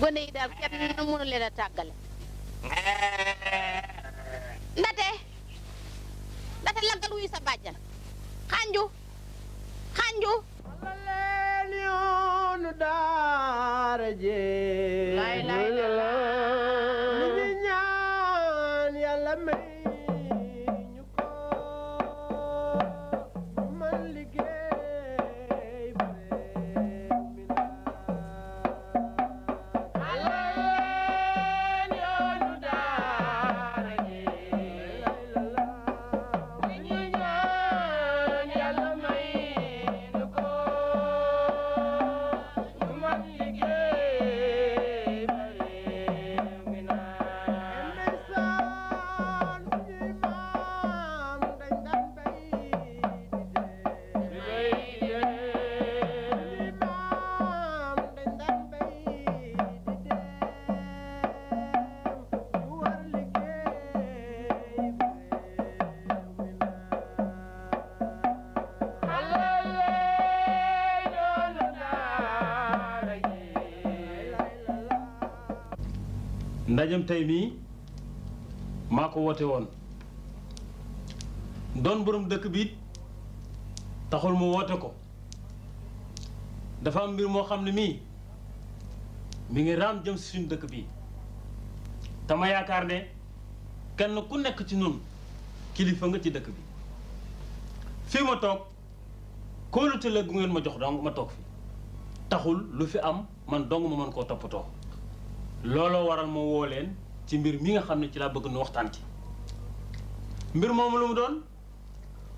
gone yi daal kenn mënu leen a tàggale ndate laggal wuy sa bàjjan xanju leen yoonu daara jee lay la li ñu ñaan yàlla may ñu ko ñu mën liggéey ba réew mi leen yoonu daara jee li ñu ñaan yàlla may ñu ko ñu mën liggéey ba réew mi ndeysaan suñuy maam dañ daan bay di dee suñuy maam dañ daan bay di dee ñu war liggéey ba réew mi ndajem tey mii maa ko woote woon doon borom dëkk bi taxul mu woote ko dafa am mbir moo xam ne mii mi ngi raam jëm si suñu dëkk bi te ma yaakaar ne kenn ku nekk ci nun kilifa nga ci dëkk bi fii ma toog kóolute la gu ngeen ma jox dong ma toog fi taxul lu fi am man dong ma mën koo toppatoo looloo waral ma woo leen ci mbir mi nga xam ne ci laa bëgg nu waxtaan ci mbir moomu lu mu doon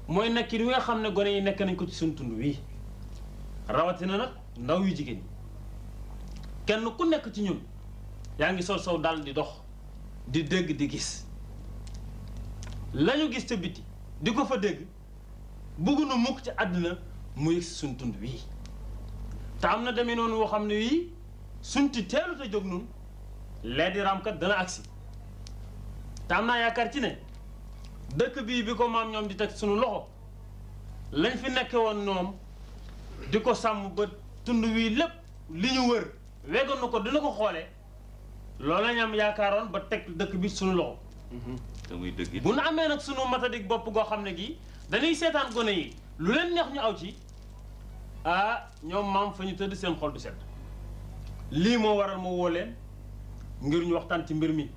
mooy nekk wi nga xam ne gone yi nekk nañ ko ci suñu tund wii rawatina nag ndaw yu jigéen ñi kenn ku nekk ci ñun yaa ngi sol sow dal di dox di dégg di gis lañu gis ca biti di ko fa dégg bëggunu mukk ci àddina mu yëg si suñu tund wii te am na demee noonu woo xam ne wii sunti teelu te jóg nun lee di raamkat dana agsi te am naa yaakaar ci ne dëkk bii bi ko maam ñoom di teg suñu loxo lañ fi nekke woon ñoom di ko sàmm ba tund wii lépp li ñu wër weggoon na ko dina ko xoolee loolu lañ am yaakaaroon ba teg dëkk bi suñu loxo te muy dëgg bu nu amee nag sunu matadik bopp goo xam ne gi dañuy seetaan gone yi lu leen neex ñu aw ci ah ñoom maam fa ñu tëdd seen xol du set lii moo waral ma woo leen ngir ñu waxtaan ci mbir mi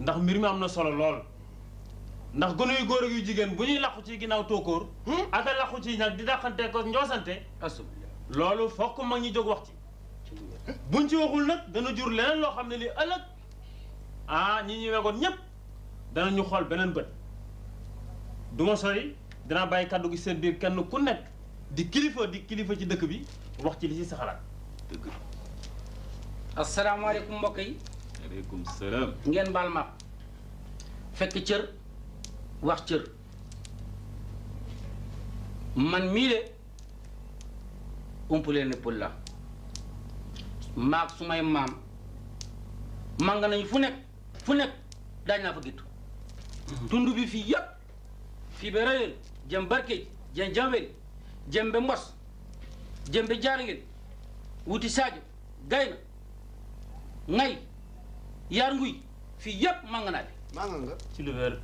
ndax mbir mi am na solo lool ndax gone yu góor ak yu jigéen bu ñuy làqu ci ginnaaw tóokóor ak a làqu ci nag di dàqante ko njoosante loolu fokk mag ñi jóg wax ci buñ ci waxul nag dana jur leneen loo xam ne li ëllëg ah ñi ñuy wegoon ñépp danañu xool beneen bët du ma sori dinaa bàyyi kàddu gi seen biir kenn ku nekk di kilifa ci dëkk bi wax ci li ci sa xalaat dëgg asalaamaaleykum mbokk yi. aleykum salaam. ngeen baal ma fekk cër wax cër man mii de umpuleen ne pël la maag su may maam manga nañu fu nekk daañu naa fa gittu tund bi fii yëpp fii ba rëyal jëm barkeej jëm jambel jëm ba mbos jëm ba jaarangel wuti Sadio gay na ngay yaar nguy fii yëpp manga naa fi maa nga ci lu wér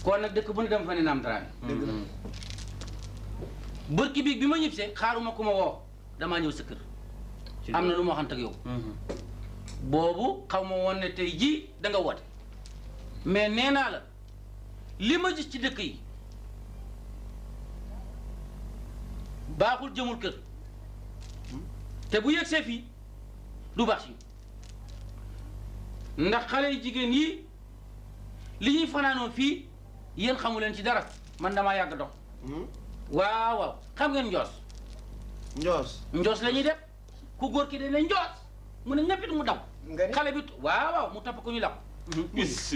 kon nag dëkk bu ne dem fa ne naam dara bërki bi ma ñibbisee xaaruma ku ma woo damaa ñëw sa kër am na lu ma waxante ak yow boobu xaw ma woon ne tey jii da nga woote mais nee naa la li ma gis ci dëkk yi baaxul jëmul kër te bu yegsee fii du baax si ndax xale yu jigéen yi li ñuy fanaanoo fii yéen xamu leen ci dara man damaa yàgg dox waaw waaw xam ngeen njoos la ñuy def ku góor ki dañ ne njoos mu ne ñëppit mu daw xale bi waaw mu topp ko ñu daw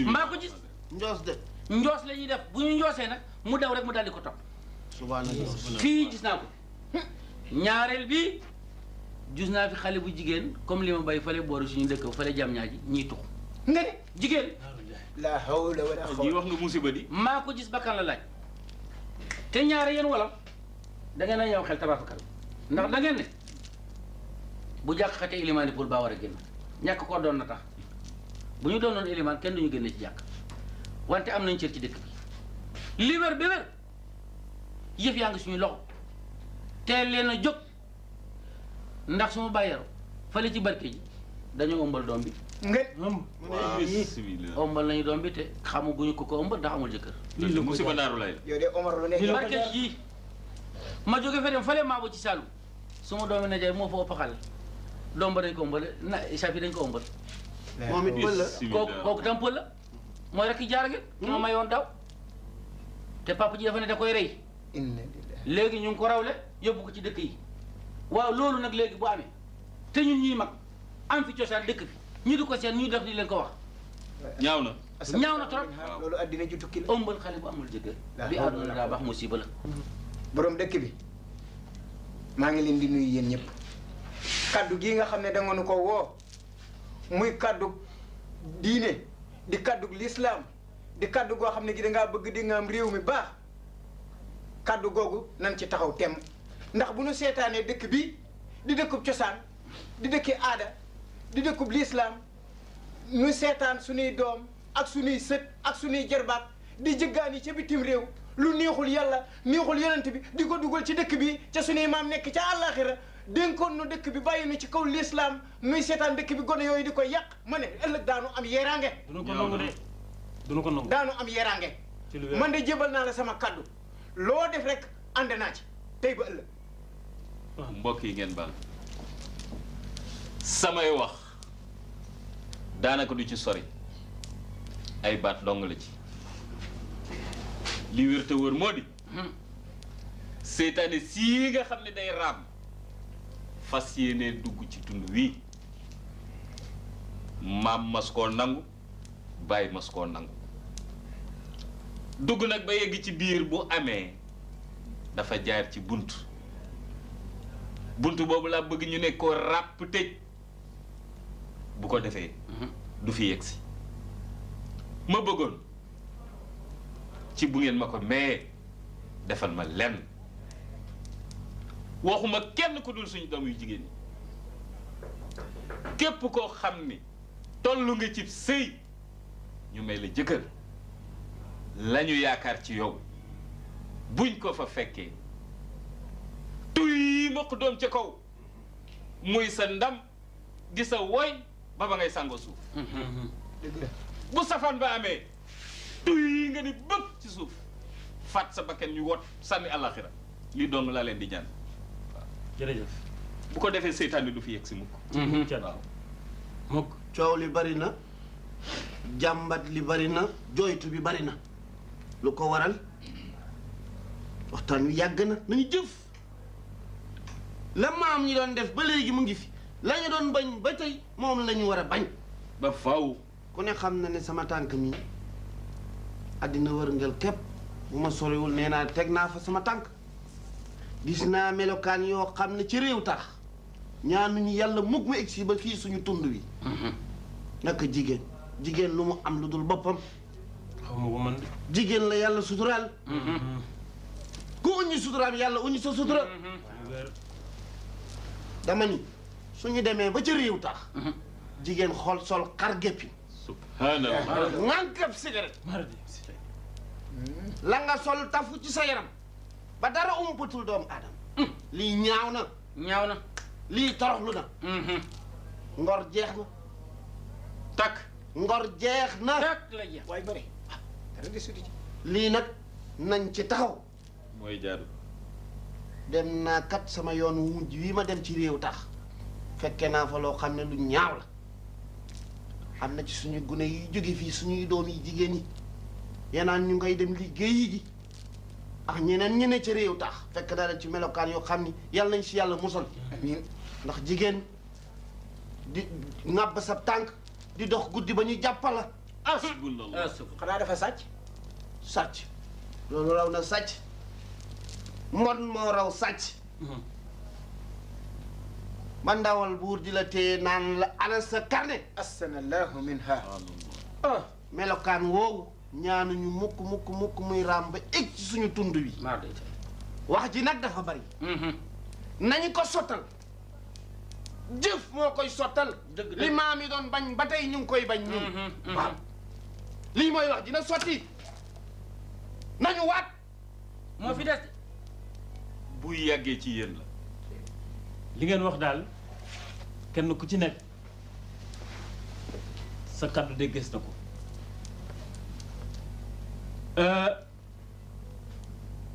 maa ko gis njoos la ñuy def bu ñu njoosee nag mu daw rek mu daldi ko topp fii gis naa ko ñaareel bi gis naa fi xale bu jigéen comme li ma bay fale booru suñu dëkk fale jam ñaa ji ñiy tux nga ne jigéen la hawla wala ji wax nga musiba di maa ko gis bakkan la laaj te ñaare yéen wala da ngeen a ñëw xel tabafakal ndax da ngeen ne bu jàkk xate ilimaan pour baa war a génn ñàkk koo doon na tax bu ñu doonoon ilimaan kenn duñu génne ci jàkk wante am nañ cër ci dëkk bi li wér bi wér yëf yaa ngi suñu loxo teel leen a jóg ndax suma bàyyeero fële ci barke ji dañoo ëmbal doom bi ëmbal nañu doom bi te xamaguñu ko ëmbal ndax amul jëkkër lii musiba naaru lay yow de Omar lu ne barke ji ma jóge fe dem fële maa bo ci Saalum suma doomi na jaay moo fa ëpp xale doom ba dañ ko ëmbal na safi dañ ko ëmbal moom it pël la kooku tam pël la mooy rek jaar gi ma mayoon daw te papa ji dafa ne da koy rey léegi ñu ngi ko rawle yóbbu ko ci dëkk yi waaw loolu nag léegi bu amee te ñun ñuy mag am fi cosaan dëkk fi ñu di ko seen ñu def di leen ko wax ñaaw na ñaaw na trop loolu addina ju tukki la ëmbal xale bu amul jëkkër bi àdduna daa baax musiba la borom dëkk bi maa ngi leen di nuyu yéen ñëpp kaddu gii nga xam ne da nga nu ko woo muy kaddu diine di kaddu l'islam di kaddu goo xam ne gi da ngaa bëgg di nga am réew mi baax kaddu googu nan ci taxaw temm ndax bu nu seetaanee dëkk bi di dëkkub cosaan di dëkki aada di dëkkub l'islam nu seetaan suñuy doom ak suñuy sët ak suñuy jërbaat di jëggaani ca bitim réew lu neexul yàlla neexul yonent bi di ko dugal ci dëkk bi ca suñuy maam nekk ca àllaaxira dénkoon nu dëkk bi bàyyi nu ci kaw l'islam nuy seetaan dëkk bi gone yooyu di koy yàq ma ne ëllëg daanu am yeeraange duñu ko nangu de duñu ko nangu daanu am yeeraange man de jébal naa la sama kaddu loo def rek ànd naa ci tey ba ëllëg mbokk yi ngeen baal samay wax daanaka du ci sori ay baat dong la ci li wér te wër moo di seytaane sii nga xam ne day raam fas yéenee dugg ci tund wii maam mas koo nangu bàyyi mas koo nangu dugg nag ba yegg ci biir bu amee dafa jaar ci bunt boobu laa bëgg ñu ne ko ràpp tëj bu ko defee du fi yegg si ma bëggoon ci bu ngeen ma ko mayee defal ma lenn waxuma kenn ku dul suñu doom yu jigéen ñi képp koo xam ni tollu nga ci sëy ñu may la jëkkër lañu yaakaar ci yow buñ ko fa fekkee tuy mokk doom ca kaw muy sa ndam di sa woy ba ba ngay sàngoo suuf bu safaan ba amee tuy nga ni bëgg ci suuf faat sa bakken ñu wot sànni àllaxira lii dong laa leen di ñaan waaw jërëjëf bu ko defee seytaane du fi yegg si mukk waaw mukk coow li bari na jàmbat li bari na jooytu bi bari na lu ko waral waxtaan wi yàgg na nañu jëf la maam ñi doon def ba léegi mu ngi fi la ñu doon bañ ba tey moom la ñu war a bañ ba faw ku ne xam na ne sama tànk mi àddina wërngël képp bu ma soriwul nee naa teg naa fa sama tànk gis naa melokaan yoo xam ne ci réew tax ñaanuñu yàlla mukk ma egsi ba fii suñu tund wi naka jigéen lu mu am lu dul boppam xaw ma ko man de jigéen la yàlla suturaal ku uñu suturaal yàlla uñu sa sutura dama ni suñu demee ba ci réew tax jigéen xool sol xar géppi subhanallah ŋànkab cigarette la nga sol tafu ci sa yaram ba dara umpatul doomu aadama lii ñaaw na lii toroxlu na ngor jeex na takk ngor jeex na tak la jeex waaye bëri dara di sudi ci lii nag nañ ci taxaw mooy jaadu dem naa kat sama yoon wu mujj wi ma dem ci réew tax fekke naa fa loo xam ne lu ñaaw la am na ci suñu gune yi jóge fii suñuy doom yi jigéen yi yenaan ñu ngay dem liggéeyi ji ak ñeneen ñene ci réew tax fekk dara ci melokaan yoo xam ni yàlla nañ si yàlla musal amiin ndax jigéen di ŋàbb sa tànk di dox guddi ba ñu jàppala asbullah xanaa dafa sàcc sàcc loolu raw na sàcc mon moo raw sàcc man ndawal buur di la téye naan la ana sa carnet assanallahu minha melokaan woowu ñaanuñu mukk muy raam ba egg ci suñu tund wi maa day wax ji nag dafa bari nañu ko sottal jëf moo koy sottal dëgg li maam yi doon bañ ba tey ñu ngi koy bañ ñun waaw lii mooy wax dina sotti nañu waat moo fi des bu yàggee ci yéen la li ngeen wax daal kenn ku ci nekk sa kàddu de gis na ko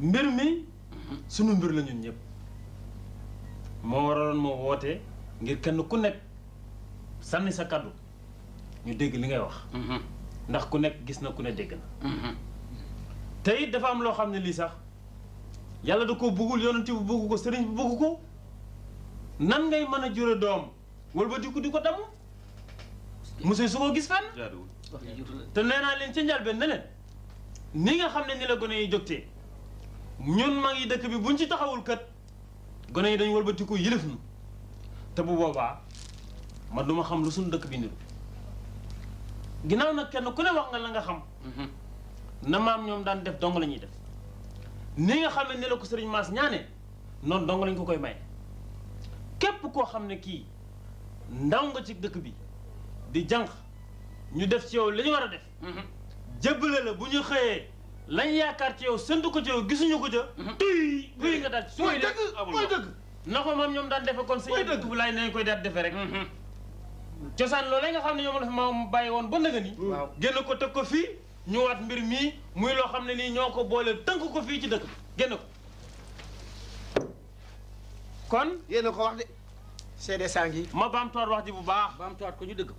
mbir mi sunu mbir la ñun ñëpp moo waraloon moo woote ngir kenn ku nekk sànni sa kàddu ñu dégg li ngay wax ndax ku nekk gis na ku ne dégg na te it dafa am loo xam ne lii sax yàlla da koo bëggul yonent bu bëgg ko sëriñ bu bëgg ko nan ngay mën a jure doom wala ba di ko damm monsieur su ko gis fenn jaaduwul te nee naa leen ci njëlbeen ne leen ni nga xam ne ni la gone yi jógtee ñun mag yi dëkk bi buñ ci taxawul kat gone yi dañu wëlbati ko yëlëf nu te bu boobaa man duma xam lu suñu dëkk bi niru ginnaaw nag kenn ku ne wax nga la nga xam na maam ñoom daan def dong la ñuy def ni nga xam ne ni la ko sëriñ Maas ñaane noonu dong lañ ko koy may képp koo xam ne kii ndaw nga ci dëkk bi di jànq ñu def ci yow li ñu war a def jébbale la bu ñu xëyee lañ yaakaar ci yow séntu ko ci yow gisuñu ko ca tuy nga daal ci mooy dëgg mooy dëgg na ko moom ñoom daan defe kon sëñ dëkk bu laay nañ koy daat defe rek cosaan loolee nga xam ne ñoom la fi maam bàyyi woon ba nëga ni génn ko teg ko fii ñu waat mbir mii muy loo xam ne nii ñoo ko boole tënk ko fii ci dëkk génn ko kon yéen a ko wax de seede saa ngi ma baamtuwaat wax ji bu baax baamtuwaat ko ñu dëgg ko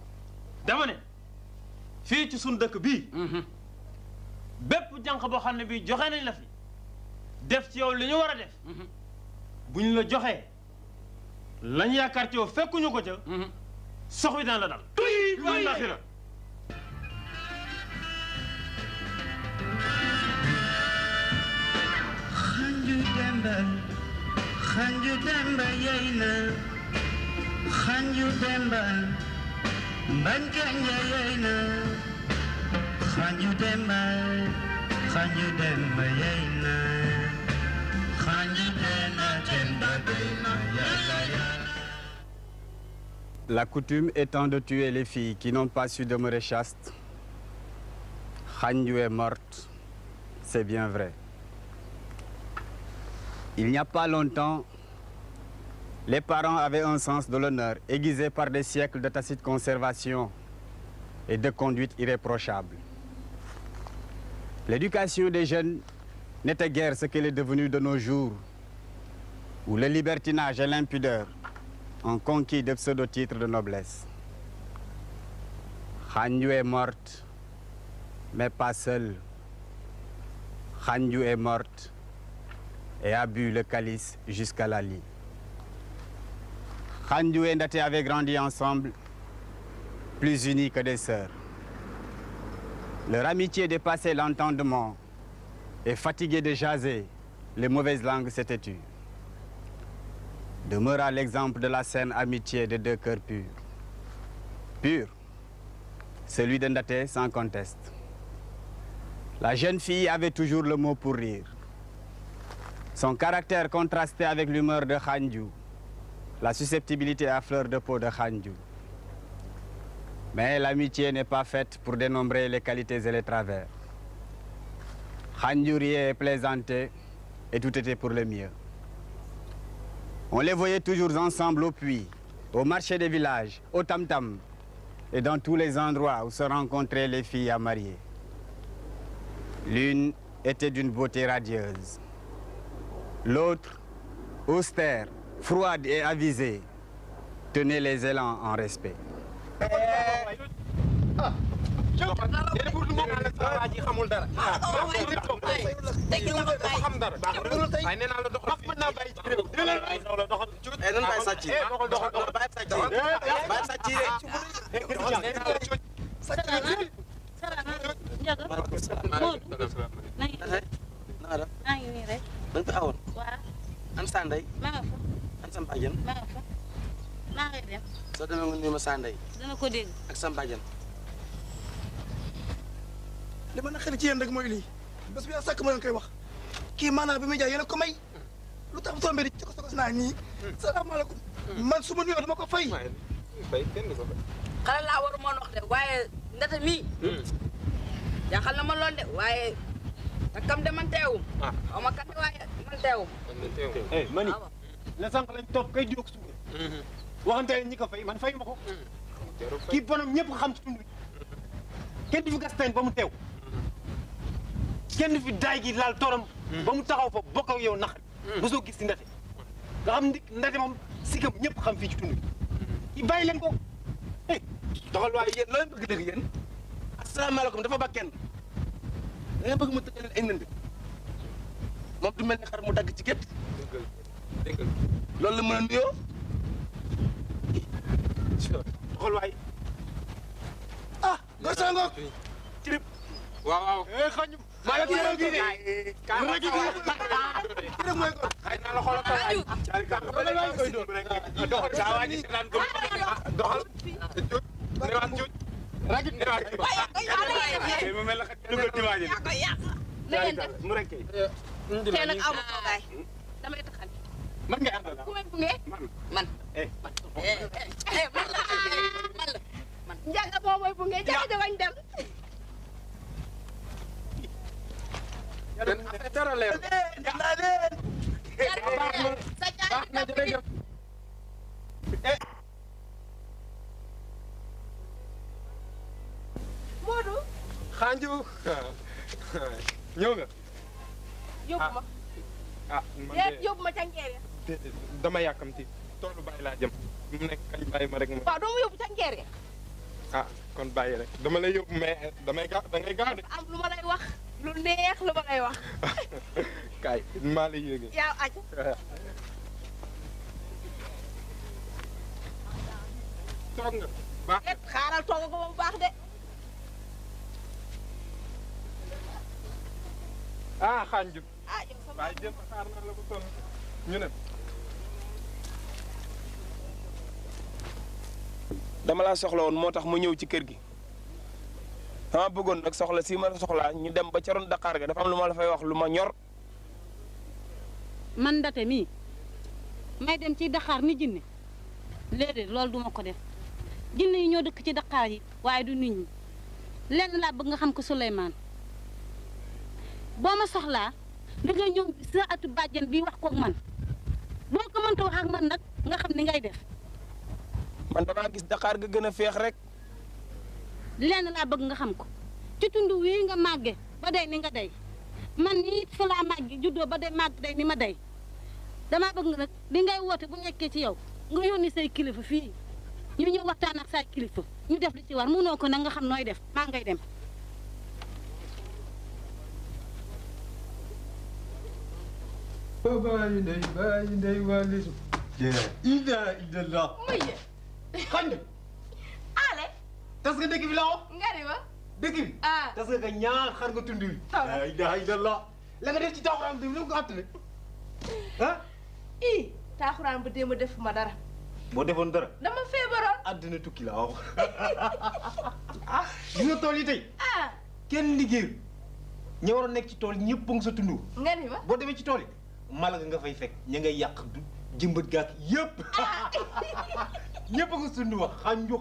dama ne fii ci suñ dëkk bii bépp jànq boo xam ne bii joxe nañ la fi def ci yow li ñu war a def bu ñu la joxee lañ yaakaar ci yow fekkuñu ko ca sox wi dana la dal tuy lu na xira Xanju Demba yey na Xanju Demba Mbañ Kanja yey na Xanju Demba yey na Xanju Demba La coutume étant de tuer les filles qui n'ont pas su demeurer chastes, Khanju est morte, c'est bien vrai. Il n'y a pas longtemps, les parents avaient un sens de l'honneur aiguisé par des siècles de tacite conservation et de conduite irréprochable. L'éducation des jeunes n'était guère ce qu'elle est devenue de nos jours, où le libertinage et l'impudeur ont conquis de pseudo-titres de noblesse. Khanju est morte, mais pas seule. Khanju est morte et a bu le calice jusqu'à la lie. Khanju et Ndaté avaient grandi ensemble, plus unis que des sœurs. Leur amitié dépassait l'entendement et fatiguée de jaser, les mauvaises langues s'étaient tues. Demeura l'exemple de la saine amitié de deux cœurs purs. Pur, celui de Ndaté sans conteste. La jeune fille avait toujours le mot pour rire. Son caractère contrastait avec l'humeur de Khanju, la susceptibilité à fleur de peau de Khanju. Mais l'amitié n'est pas faite pour dénombrer les qualités et les travers. Khanju riait et plaisantait, et tout était pour le mieux. On les voyait toujours ensemble au puits, au marché des villages, au tam-tam, et dans tous les endroits où se rencontraient les filles à marier. L'une était d'une beauté radieuse. L'autre, austère, froide et avisée, tenait les élans en respect. yéen pour lu moom waa ji xamul dara. teg la ko bàyyi xam dara. waaye nee naa la doxal fii. mën naa bàyyi ci réew. dina la doxal. nan bàyyi sàcc yi. doxal bàyyi sàcc yi. bàyyi sàcc yi de. Njaga Moodu na ngi maa ngi nii rek da nga fi awoon. waaw an Sanday. ma nga fa an Sam Badiane. ma nga fa maa ngay dem soo demee nga nuyu ma Sanday dana ko dégg ak Sam Badiane. li ma na xel ci yéen rek mooy lii bés bi yaa sàkk ma leen koy wax kii maanaam bi muy jaay yéen a ko may lu tax bu tombé di cokos naa nii salaamaaleykum man su ma nuyoo dama ko fay. xale laa waru moon wax de waaye ndata mii jaaxal na ma lool de waaye takam de man teewum xaw ma kat waaye man teewum mani la sànq lañ topp kay diog suuga waxante ñi ko fay man fayu ma ko kii bonam ñëpp xam ci tund bi kenn du fi gas teen ba mu teew kenn du fi daay gi laal toram ba mu taxaw fa bokk ak yow nax mosoo gis si ndate nga xam ndate moom sikam ñëpp xam fii ci tund bi kii bàyyi leen ko doxal waaye yéen looy bëgg dëgg yéen asalaamaaleykum dafa ba kenn da nga bëgg mu tëjee leen ay nënd moom du mel ni xar mu dagg ci gétt loolu la mën a nuyoo doxal waaye ah góor saa ngoog cirib waaw xañu maa la kii bii de kii rek mooy góor xëy naa la xoolal tawaay caali ka koy doon doxal saa waa ji daan ko doxal ne waan cuuj rajit ne waan cuuj mu mel la xat dugal ci waaji na ngeen def mu rek tey nag aw ma toogaay damay taxal man ngay àndal ku may gunge man man la Njaga moo mooy gunge Njaga jogañ dem dara leer naa leen sa jaay Moodu xaanju ñëw nga yóbbu ma man déet yóbbu ma ca ngeer ya dama yàkkamti toolu bàyyi laa jëm mu nekk kañ bàyyi ma rek ma waaw doo ma yóbbu ca ngeer ya kon bàyyi rek dama lay yóbbu mais damay gaaw da ngay gaaw de am lu ma lay wax lu neex lu ma lay wax kaay maa lay yéege yaa aj toog nga baax déet xaaral tooga ko ba mu baax de xaanju yow sama waaye démb xaar naa la ko sonn ñu ne dama laa soxla woon moo tax mu ñëw ci kër gi dama bëggoon nag soxla si ma la soxlaa ñu dem ba ca ron Dakar ga dafa am lu ma la fay wax lu ma ñor. man ndate mii may dem ci Dakar ni jinne léeg-léeg loolu duma ko def jinne yi ñoo dëkk ci Dakar yi waaye du nit ñi lenn laa bëgg nga xam ko Souleymane boo ma soxlaa da ngay ñëw sa atu bàjjen bi wax koog man boo ko mënta wax ak man nag nga xam ni ngay def man damaa gis Dakar ga gën a feex rek. lenn laa bëgg nga xam ko ci tund wii nga màgge ba day ni nga day man nii fa laa màgge juddoo ba day màgg day ni ma day damaa bëgg nag li ngay woote bu nekkee ci yow nga yónni say kilifa fii ñu ñëw waxtaan ak say kilifa ñu def li ci war mënoo ko nag nga xam nooy def maa ngay dem bàyyi ndey waa lisu ida idallah muye xañju ale tas nga dëkk bi la wax nga ni ma dëkk bi tas nga ka ñaar xar nga tund wi la ilaha illallah la nga def ci taxuraan bi lu ko attale taaxuraan ba démb def ma dara boo defoon dara dama feebaroon àddina tukki la wax gis nga tool yi tey kenn liggéeyu ña war a nekk ci tool yi ñëpp a ngi sa tund nga ni ma boo demee ci tool yi mala nga fay fekk ña ngay yàq du jëmbat gaak yëpp ñëpp a nga sund wax xanju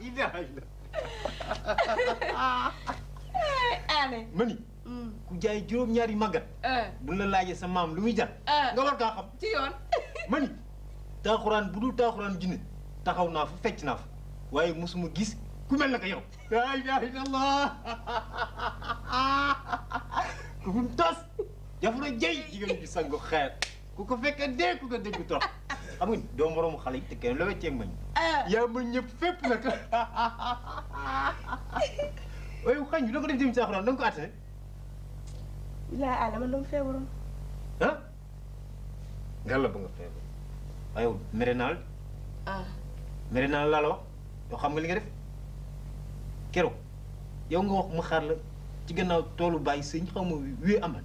ida ale mani ku jaay juróom-ñaari màggat bu la laajee sa maam lu muy jar nga war kaa xam ci yoon mani taaxuraan bu dul taaxuraan jinne taxaw naa fa fecc naa fa waaye mosuma gis ku mel na ko yow la ilaha illallah ku fi mu tas jafura jëy jigéen ji sangu xeer ku ko fekkee dee ku ko dégg trop xam nga doo moroomu xale yi te kenn la wecceeg mañ. yaa ma ñëpp fépp nag. waaye xañ bi da ko def jëm ci alxuraan da nga ko àtte. bilaay Alla man dama feebaroon. ah. ngalla ba nga feebar. waaye yow mere naa la. mere naa la laa la wax yow xam nga li nga def keroog yow nga wax mu xaar la ci gannaaw toolu bàyyi sëñ xaw ma wee amal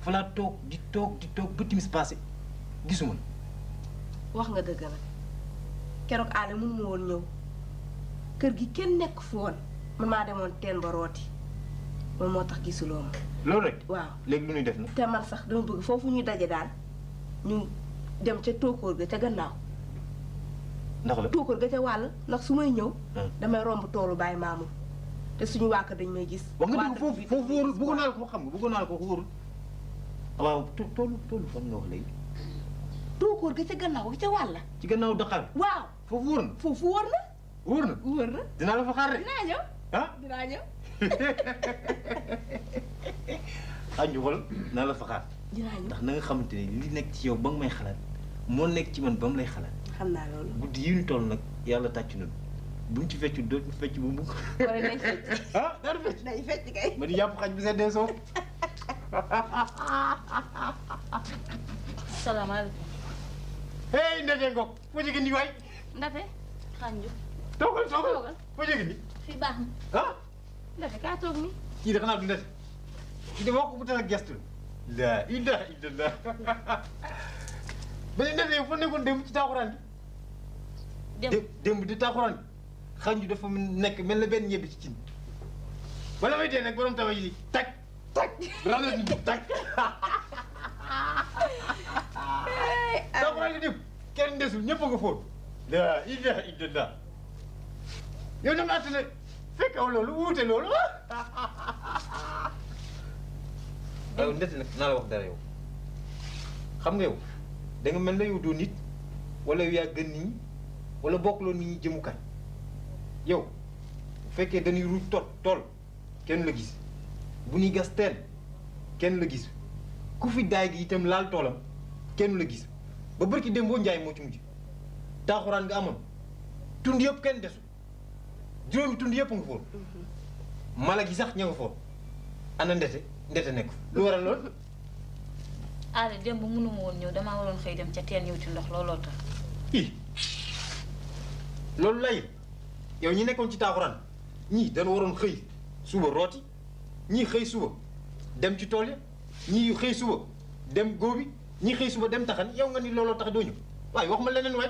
fa laa toog di toog ba timis passé gisuma la. wax nga dëgg nag keroog Alla mun ma woon ñëw kër gi kenn nekk fu woon man maa demoon teen ba rooti loolu moo tax gisuloo ma. loolu rek. waaw léegi lu ñuy def na. te man sax dama bëgg foofu ñuy daje daal ñu dem ca tóokóor ga ca gannaaw. ndax la tóokóor ga ca wàll ndax su may ñëw. damay romb toolu Baye Mamour te suñu waa kër dañ may gis. wax nga dëgg foofu wóorul bëggoon naa la ko xam nga bëggoon naa la ko wóorul. waaw toolu fan nga wax léegi. tóokóor ga ca gannaaw ga ca wàll. ci gannaaw Dakar. waaw foofu wóor na. foofu wóor na. wóor na wóor na. dinaa la fa xaar rek. dinaa ñëw. ah dinaa ñëw. ñu xool naa la fa xaar. dinaa ñëw ndax na nga xamante ne li nekk ci yow ba nga may xalaat moo nekk ci man ba mu lay xalaat. xam naa loolu. guddi yi ñu toll nag yàlla tàcc na buñ ci fecc dootuñu fecc ba mukk. wala nañ fecc. ah dara fecc. nañ fecc kay. ma di yàpp xaj bi seddee soof. salaamaaleykum. hey Ndete Ngok foo jógee nii waay. Ndate xanju. toogal foo jógee nii. fii baax na. ah. Ndate kaa toog nii. kii de xanaa du Ndete. kii de wax ko bu tax gestu la. laa ilaaha illallah. ba Ndete yow fa nekkoon démb ci taaxuraan bi. démb di taaxuraan bi. xanju dafa nekk mel na benn ñebe ci cin. wala may dee nag borom tawa yi tag rafet ni tag. taaxuraan bi démb kenn desul ñëpp a nga fóot. laa ilaaha illallah. yow na nga àttale fekk aw loolu wuute loolu. yow Ndete nag naa la wax dara yow xam nga yow da nga mel na yow doo nit wala yow yaa gën nit ñi wala bokkuloo nit ñi jëmukaay yow bu fekkee dañuy ruuj tool kenn la gis bu ñuy gas teen kenn la gis ku fi daay gi itam laal toolam kenn la gis ba barki dem boo njaay moo ci mujj taaxuraan nga amoon tund yëpp kenn desu juróomi tund yëpp nga foon mala gi sax ña nga foon ana Ndete nekk lu waral lool. Alla démb mënuma woon ñëw damaa waroon xëy dem ca teen ñëw ci ndox looloo tax. loolu lay yow ñi nekkoon ci taaxuraan ñii dañu waroon xëy suba rooti ñii xëy suba dem ci tool ya ñii xëy suba dem góobi ñii xëy suba dem taxan yow nga ni looloo tax doo ñëw waaye wax ma leneen waay.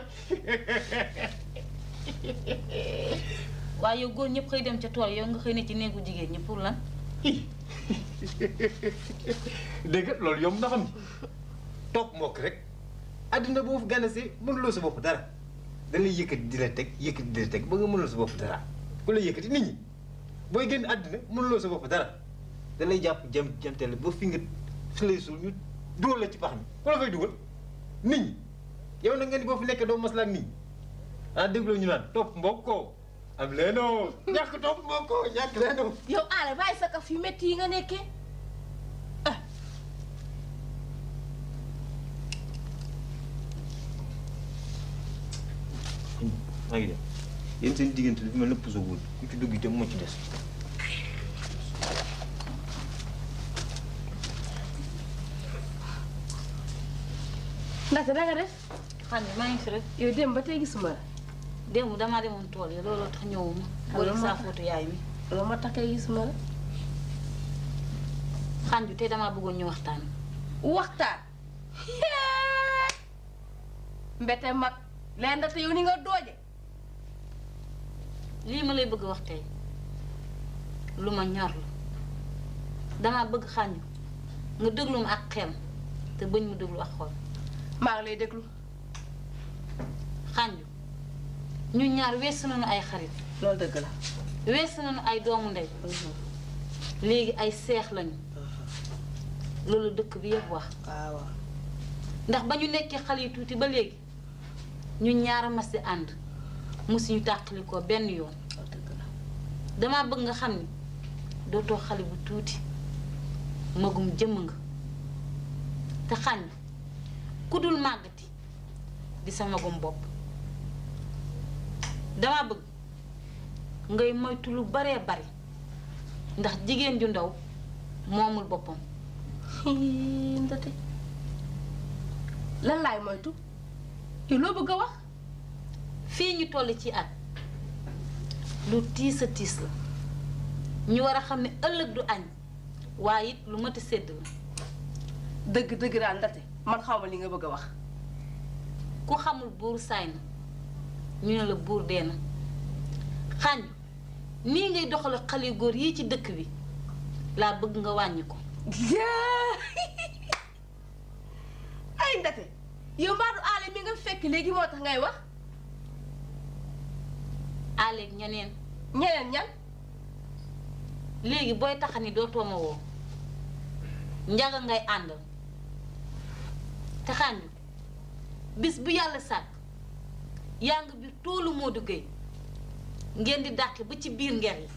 waaye yow góor ñëpp xëy dem ca tool yow nga xëy ne ci néegu jigéen ñi pour lan. dégg nga loolu yomb na xam ni topp mbokk rek àddina boo fi ganasee mënuloo sa bopp dara da lay yëkkati di la teg ba nga mënuloo sa bopp dara ku la yëkkati nit ñi booy génn àddina mënuloo sa bopp dara da lay jàpp jamteel ba fi nga fi lay suul ñu dugal la ci pax mi ku la fay dugal nit ñi yow na nga ni boo fi nekkee doo maslaa ak nit ñi ah dégloo ñu naan topp mbokkoo am leenoo ñàkk topp mbokkoo ñàkk leenoo. yow Alla bàyyi sa kaf yu métti yi nga nekkee. maa ngi dem yéen seen diggante dafa mel ne puso wul ku ci dugg itam moo ci des. Ndate da nga def. xam nga maa ngi fi rek. yow démb ba tey gisuma la. démb damaa demoon tool yi looloo tax ñëwuma. wala saa footu yaay mi. loolu moo tax kay gisuma la. xanju tey damaa bëggoon ñu waxtaan. waxtaan. mbete mag leen Ndate yow ni nga dooje. lii ma lay bëgg wax tey lu ma ñor la damaa bëgg xànju nga déglu ma ak xel te bañ mu déglu ak xol. maa ngi lay déglu. xànju ñu ñaar weesu nañu ay xarit. loolu dëgg la. weesu nañu ay doomu ndey. léegi ay seex lañu. loolu dëkk bi yëpp wax. waaw. ndax ba ñu nekkee xale yu tuuti ba léegi ñu ñaar mas di ànd musuñu tàqali ko benn yoon. damaa bëgg nga xam ni dootoo xale bu tuuti magum jëmm nga te xànju ku dul màggati di sama magum bopp dama bëgg ngay moytu lu baree bari ndax jigéen ju ndaw moomul boppam. Ndate lan laay moytu yow loo bëgg a wax. fii ñu toll ci at lu tiis a tiis la ñu war a xam ne ëllëg du añ waaye it lu mat a sédd la. dëgg daal Ndate man xaw ma li nga bëgg a wax. ku xamul buur saay na ñu ne la buur dee na xànj nii ngay doxale xale góor yi ci dëkk bi laa bëgg nga wàññi ko. ay Ndate yow mbaadu aale mi nga fekk léegi moo tax ngay wax. aaleeg ñeneen. ñeneen ñan. léegi booy taxani dootoo ma woo njaga ngay àndal te xànju bis bu yàlla sàkk yaa ngi biir toolu Modou Gueye ngeen di dàqe ba ci biir nger yi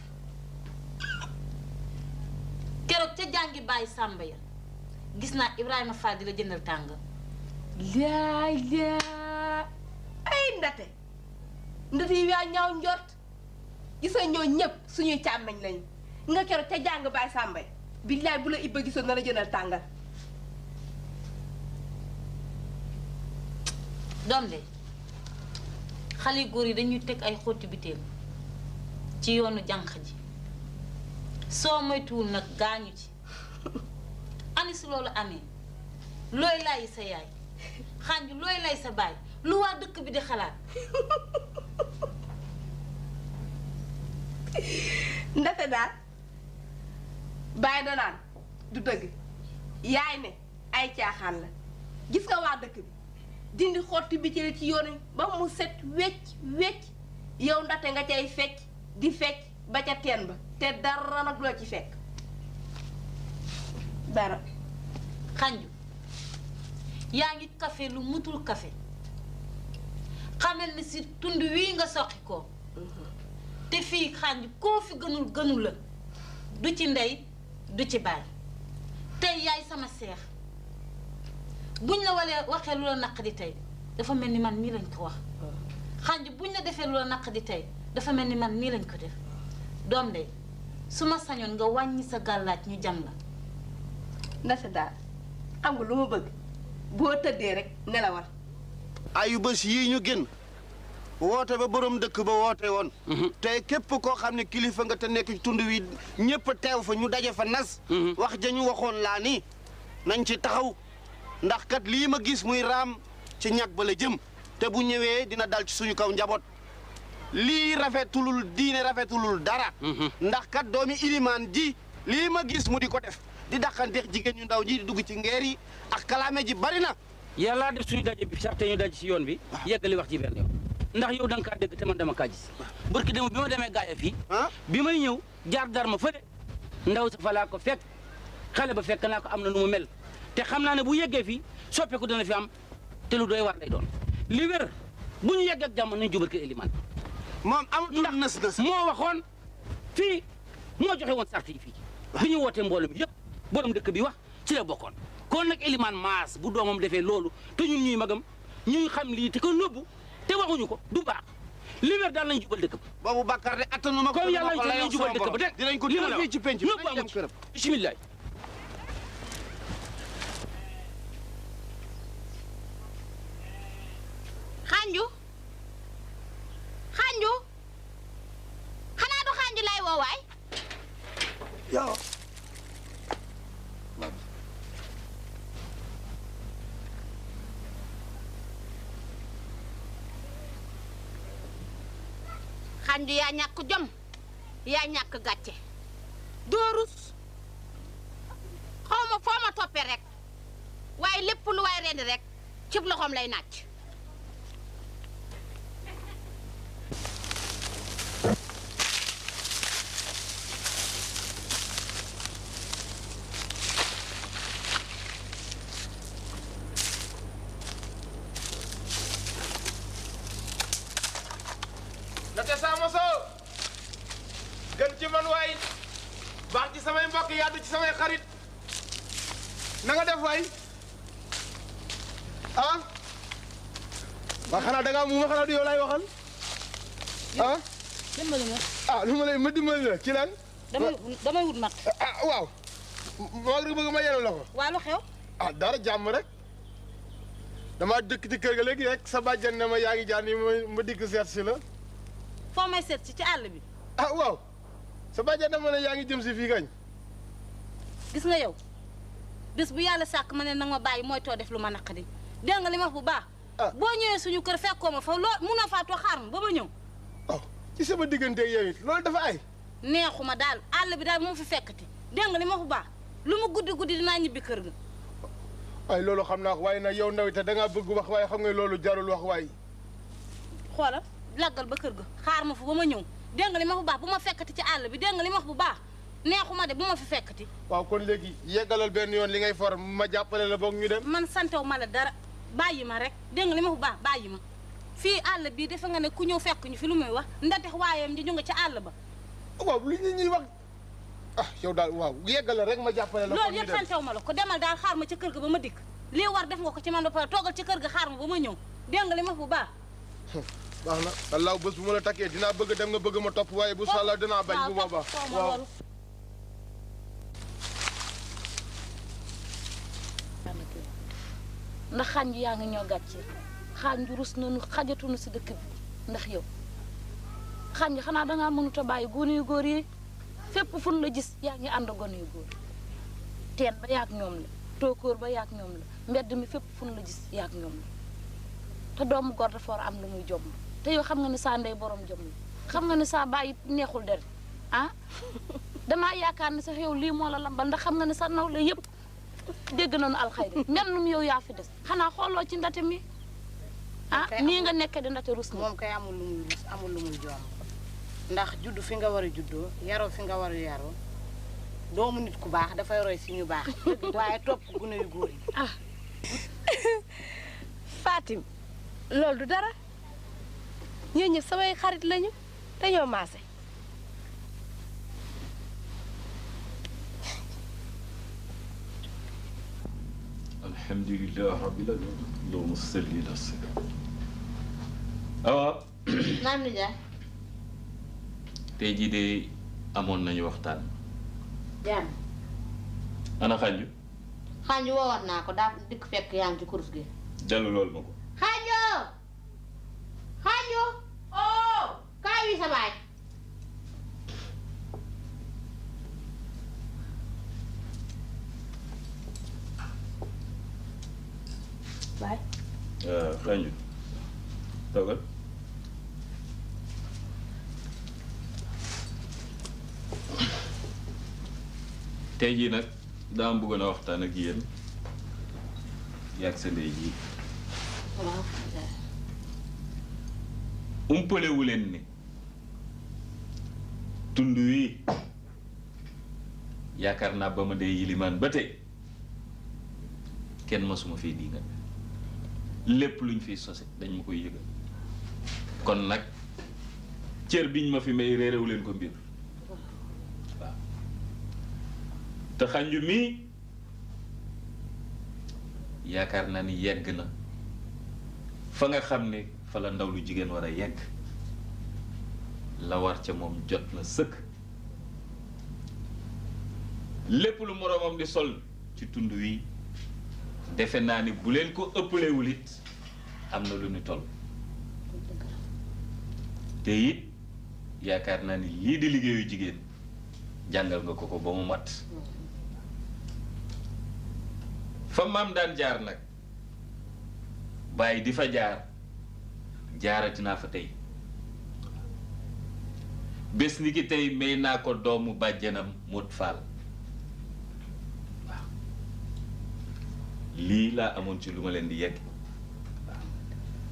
keroog ca jàngi bàyyi sàmba ya gis naa Ibrahima Fall di la jëndal tàng. ay Ndate yi yaa ñaaw njort gis nga ñoo ñëpp suñuy càmmeñ lañu nga keroog ca jàng bàyyi sàmba ya billaay bu la Ibba gisoon na la jëndal tàngal. doom de xale góor yi dañuy teg ay xotti biteel ci yoonu jànq ji soo moytuwul nag gaañu ci ani si loolu amee looy lay sa yaay xànju looy lay sa baay lu waa dëkk bi di xalaat. Ndate daal bàyyi danaan du dëgg yaay ne ay caaxaan la gis nga waa dëkk bi dindi xotti bi ci yoon ba mu set wecc yow Ndate nga cay fecc di fecc ba ca teen ba te dara nag loo ci fekk dara. xànju yaa ngi kafe lu mutul kafe xamal ni si tund wii nga soqi ko te fii xànju koo fi gënul la du ci ndey du ci baay tey yaay sama seex buñ la waxee lu la naq di tey dafa mel ni man mii lañ ko wax xànju buñ la defee lu la naq di tey dafa mel ni man mii lañ ko def doom de su ma sañoon nga wàññi sa gàllaaj ñu jam la. Ndate daal xam nga lu ma bëgg boo tëddee rek nelawal. ayu bés yii ñu génn woote ba borom dëkk ba woote woon. te képp koo xam ne kilifa nga te nekk ci tund wi ñëpp teew fa ñu daje fa nas. wax ja ñu waxoon laa ni nañ ci taxaw ndax kat lii ma gis muy raam ci ñag ba la jëm te bu ñëwee dina dal ci suñu kaw njaboot. lii rafetulul diine rafetulul dara. ndax kat doomi ilimaan ji lii ma gis mu di ko def di dàqanteex jigéen ñu ndaw ji di dugg ci ngeer yi ak kalaame ji bari na. yàlla def suñu daje bi sax te ñu daje si yoon bi. yeggali wax ci benn yoon ndax yow da nga kaa dégg te man dama kaa gis. barki dem bi ma demee gaaya fii. bi may ñëw jaar dar ma fële ndaw sa fa laa ko fekk xale ba fekk naa ko am na nu mu mel te xam naa ne bu yeggee fii soppeeku dana fi am te lu doy war lay doon li wér bu ñu yeggee ak jàmm nañ jubal kër Eliman. moom amatul nës moo waxoon fii moo joxe woon sart yi fii bi ñu wootee mbooloo mi yëpp borom dëkk bi wax ci la bokkoon kon nag Eliman Maas bu doomam defee loolu te ñun ñuy magam ñuy xam lii te ko nëbbu te waxuñu ko du baax li wér daal nañ jubal dëkk ba. boobu Bakar de attanu ma ko. comme yàlla nañ jubal dëkk ba de dinañ ko dimbali fii ci penc ñëpp amu ci bisimilah. xanju xanaa du xanju lay woo waay. yow. xanju yaa ñàkk jom yaa ñàkk gàcce doo rus xaw ma foo ma toppee rek waaye lépp lu waay rendi rek cib loxoom lay nàcc. Ndate Samoso gën ci man waay baax ci samay mbokk yàddu ci samay xarit na nga def waay ah waa xanaa da ngaa mu ma xanaa du yow laay waxal ah. dimbali ma. ah lu ma lay ma dimbali la ci lan. damay wut mat. ah waaw. moo ngi bëgg ma yenu la ko. waa lu xew. ah dara jàmm rek. damaa dëkk ci kër ga léegi rek sa bàjjan ne ma yaa ngi jaar nii ma dikk seet si la. foo may seet si ci àll bi. ah waaw. sa bàjjan ne ma ne yaa ngi jëm si fii kañ. gis nga yow bis bu yàlla sàkk ma ne nag ma bàyyi mooy too def lu ma naqadi dégg nga li ma wax bu baax. boo ñëwee suñu kër fekkoo ma fa loo mun a faa too xaar ma ba ma ñëw. oh ci sama digganteeg yow it loolu dafa ay. neexuma daal àll bi daal bu ma fi fekkati dégg nga li ma wax bu baax lu mu guddi guddi dinaa ñibbi kër ga. waaye loolu xam naa ko waaye nag yow ndaw te da ngaa bëgg wax waaye xam nga loolu jarul wax waaye. xoolal laggal ba kër ga xaar ma fa ba ma ñëw dégg nga li ma wax bu baax bu ma fekkati ci àll bi dégg nga li ma wax bu baax neexuma de bu ma fi fekkati. waaw kon léegi yeggalal benn yoon li ngay for ma jàppale la boog ñu dem. man santew ma la dara bàyyi ma rek dégg nga li ma wax bu baax bàyyi ma fii àll bii defe nga ne ku ñëw fekk ñu fi lu muy wax ndatex waayam ji ñu nga ci àll ba. waaw li nit ñuy wax ah yow daal waaw yeggalal rek ma jàppale la. loolu yëpp santew ma la ko demal daal xaar ma ca kër ga ba ma dikk lii war def nga ko ci man ba pare toogal ci kër ga xaar ma ba ma ñëw dégg nga li ma wax bu baax. baax na wallaaw bés bu ma la takkee dinaa bëgg dem nga bëgg ma topp waaye bu soxla dinaa bañ bu boobaa waaw. ndax xànj yaa ngi ñoo gàcce xànj rus nañu xajatuñu si dëkk bi ndax yow xànj xanaa dangaa mënut a bàyyi gone yu góor yi fépp fun la gis yaa ngi ànd gone yu góor teen ba yaag ñoom la tookóor ba yaag ñoom la mbedd mi fépp fun la gis yaag ñoom la te doomu góor dafa war a am lu muy jom te yow xam nga ne saa ndey borom jom la xam nga ne saa bàyyi neexul deret ah damaa yaakaar ne sax yow lii moo la lambal ndax xam nga ne sa naw la yëpp dégg nañu alxayri mennum yow yaa fi des xanaa xooloo ci ndate mi ah nii nga nekk di ndate rus na moom kay amul lu muy rus amul lu muy joom ndax juddu fi nga war a juddoo yaroo fi nga war a yaroo doomu nit ku baax dafay roy si ñu baax waaye topp gune yu góor yi ah Fatim loolu du dara ñoo ñëpp samay xarit lañu dañoo maase alhamdulilah rabbil alamin allahumma salli ala sayyidina awa naam nijaay tey jii de amoon nañu waxtaan jàmm ana xanju xanju woowaat naa ko daa dikk fekk yaa ngi ci kurus gi dellu loolu ma ko xanju xanju oh kaay wi sa baay baay xanju toogal tey jii nag daa am bëggoon a waxtaan ak yéen yàgg sa ndey ji waaw umpalewu leen ni tund wi yaakaar naa ba ma dee yilimaan ba tey kenn masuma fii di nga lépp luñ fiy sose dañ ma koy yëgal kon nag cër biñ ma fi may réeréwu leen ko mbir waaw te xanju mii yaakaar naa ni yegg na fa nga xam ne fa la ndaw lu jigéen war a yegg la war ca moom jot na sëkk lépp lu moroomam di sol ci tund wi defe naa ni bu leen ko ëppalewul it am na lu ñu toll te it yaakaar naa ni lii di liggéeyu jigéen jàngal nga ko ba mu mat fa maam daan jaar nag bàyyi di fa jaar jaarati naa fa tey bés ni ki tey may naa ko doomu bàjjanam Mot Fall waaw lii laa amoon ci lu ma leen di yegg waaw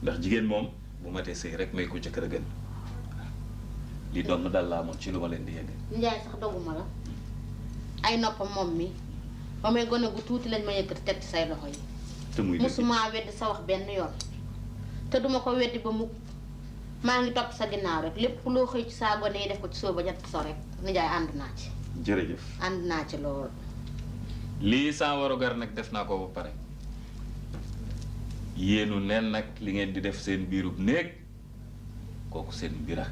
ndax jigéen moom bu matee sëy rek may ko jëkkër a gën lii doom dal laa amoon ci lu ma leen di yegg Njaay sax doguma la ay noppam moom mi ba may gone gu tuuti lañ ma yëkkati teg ci say loxo yi te muy musuma weddi sa wax benn yoon te duma ko weddi ba mukk maa ngi topp sa ginnaaw rek lépp loo xëy ci saa gone yi def ko ci soo ba jant so rek nijaay ànd naa ci jërëjëf ànd naa ci lool lii saa warugar nag def naa ko ba pare yéenu nen nag li ngeen di def seen biirub néeg kooku seen mbira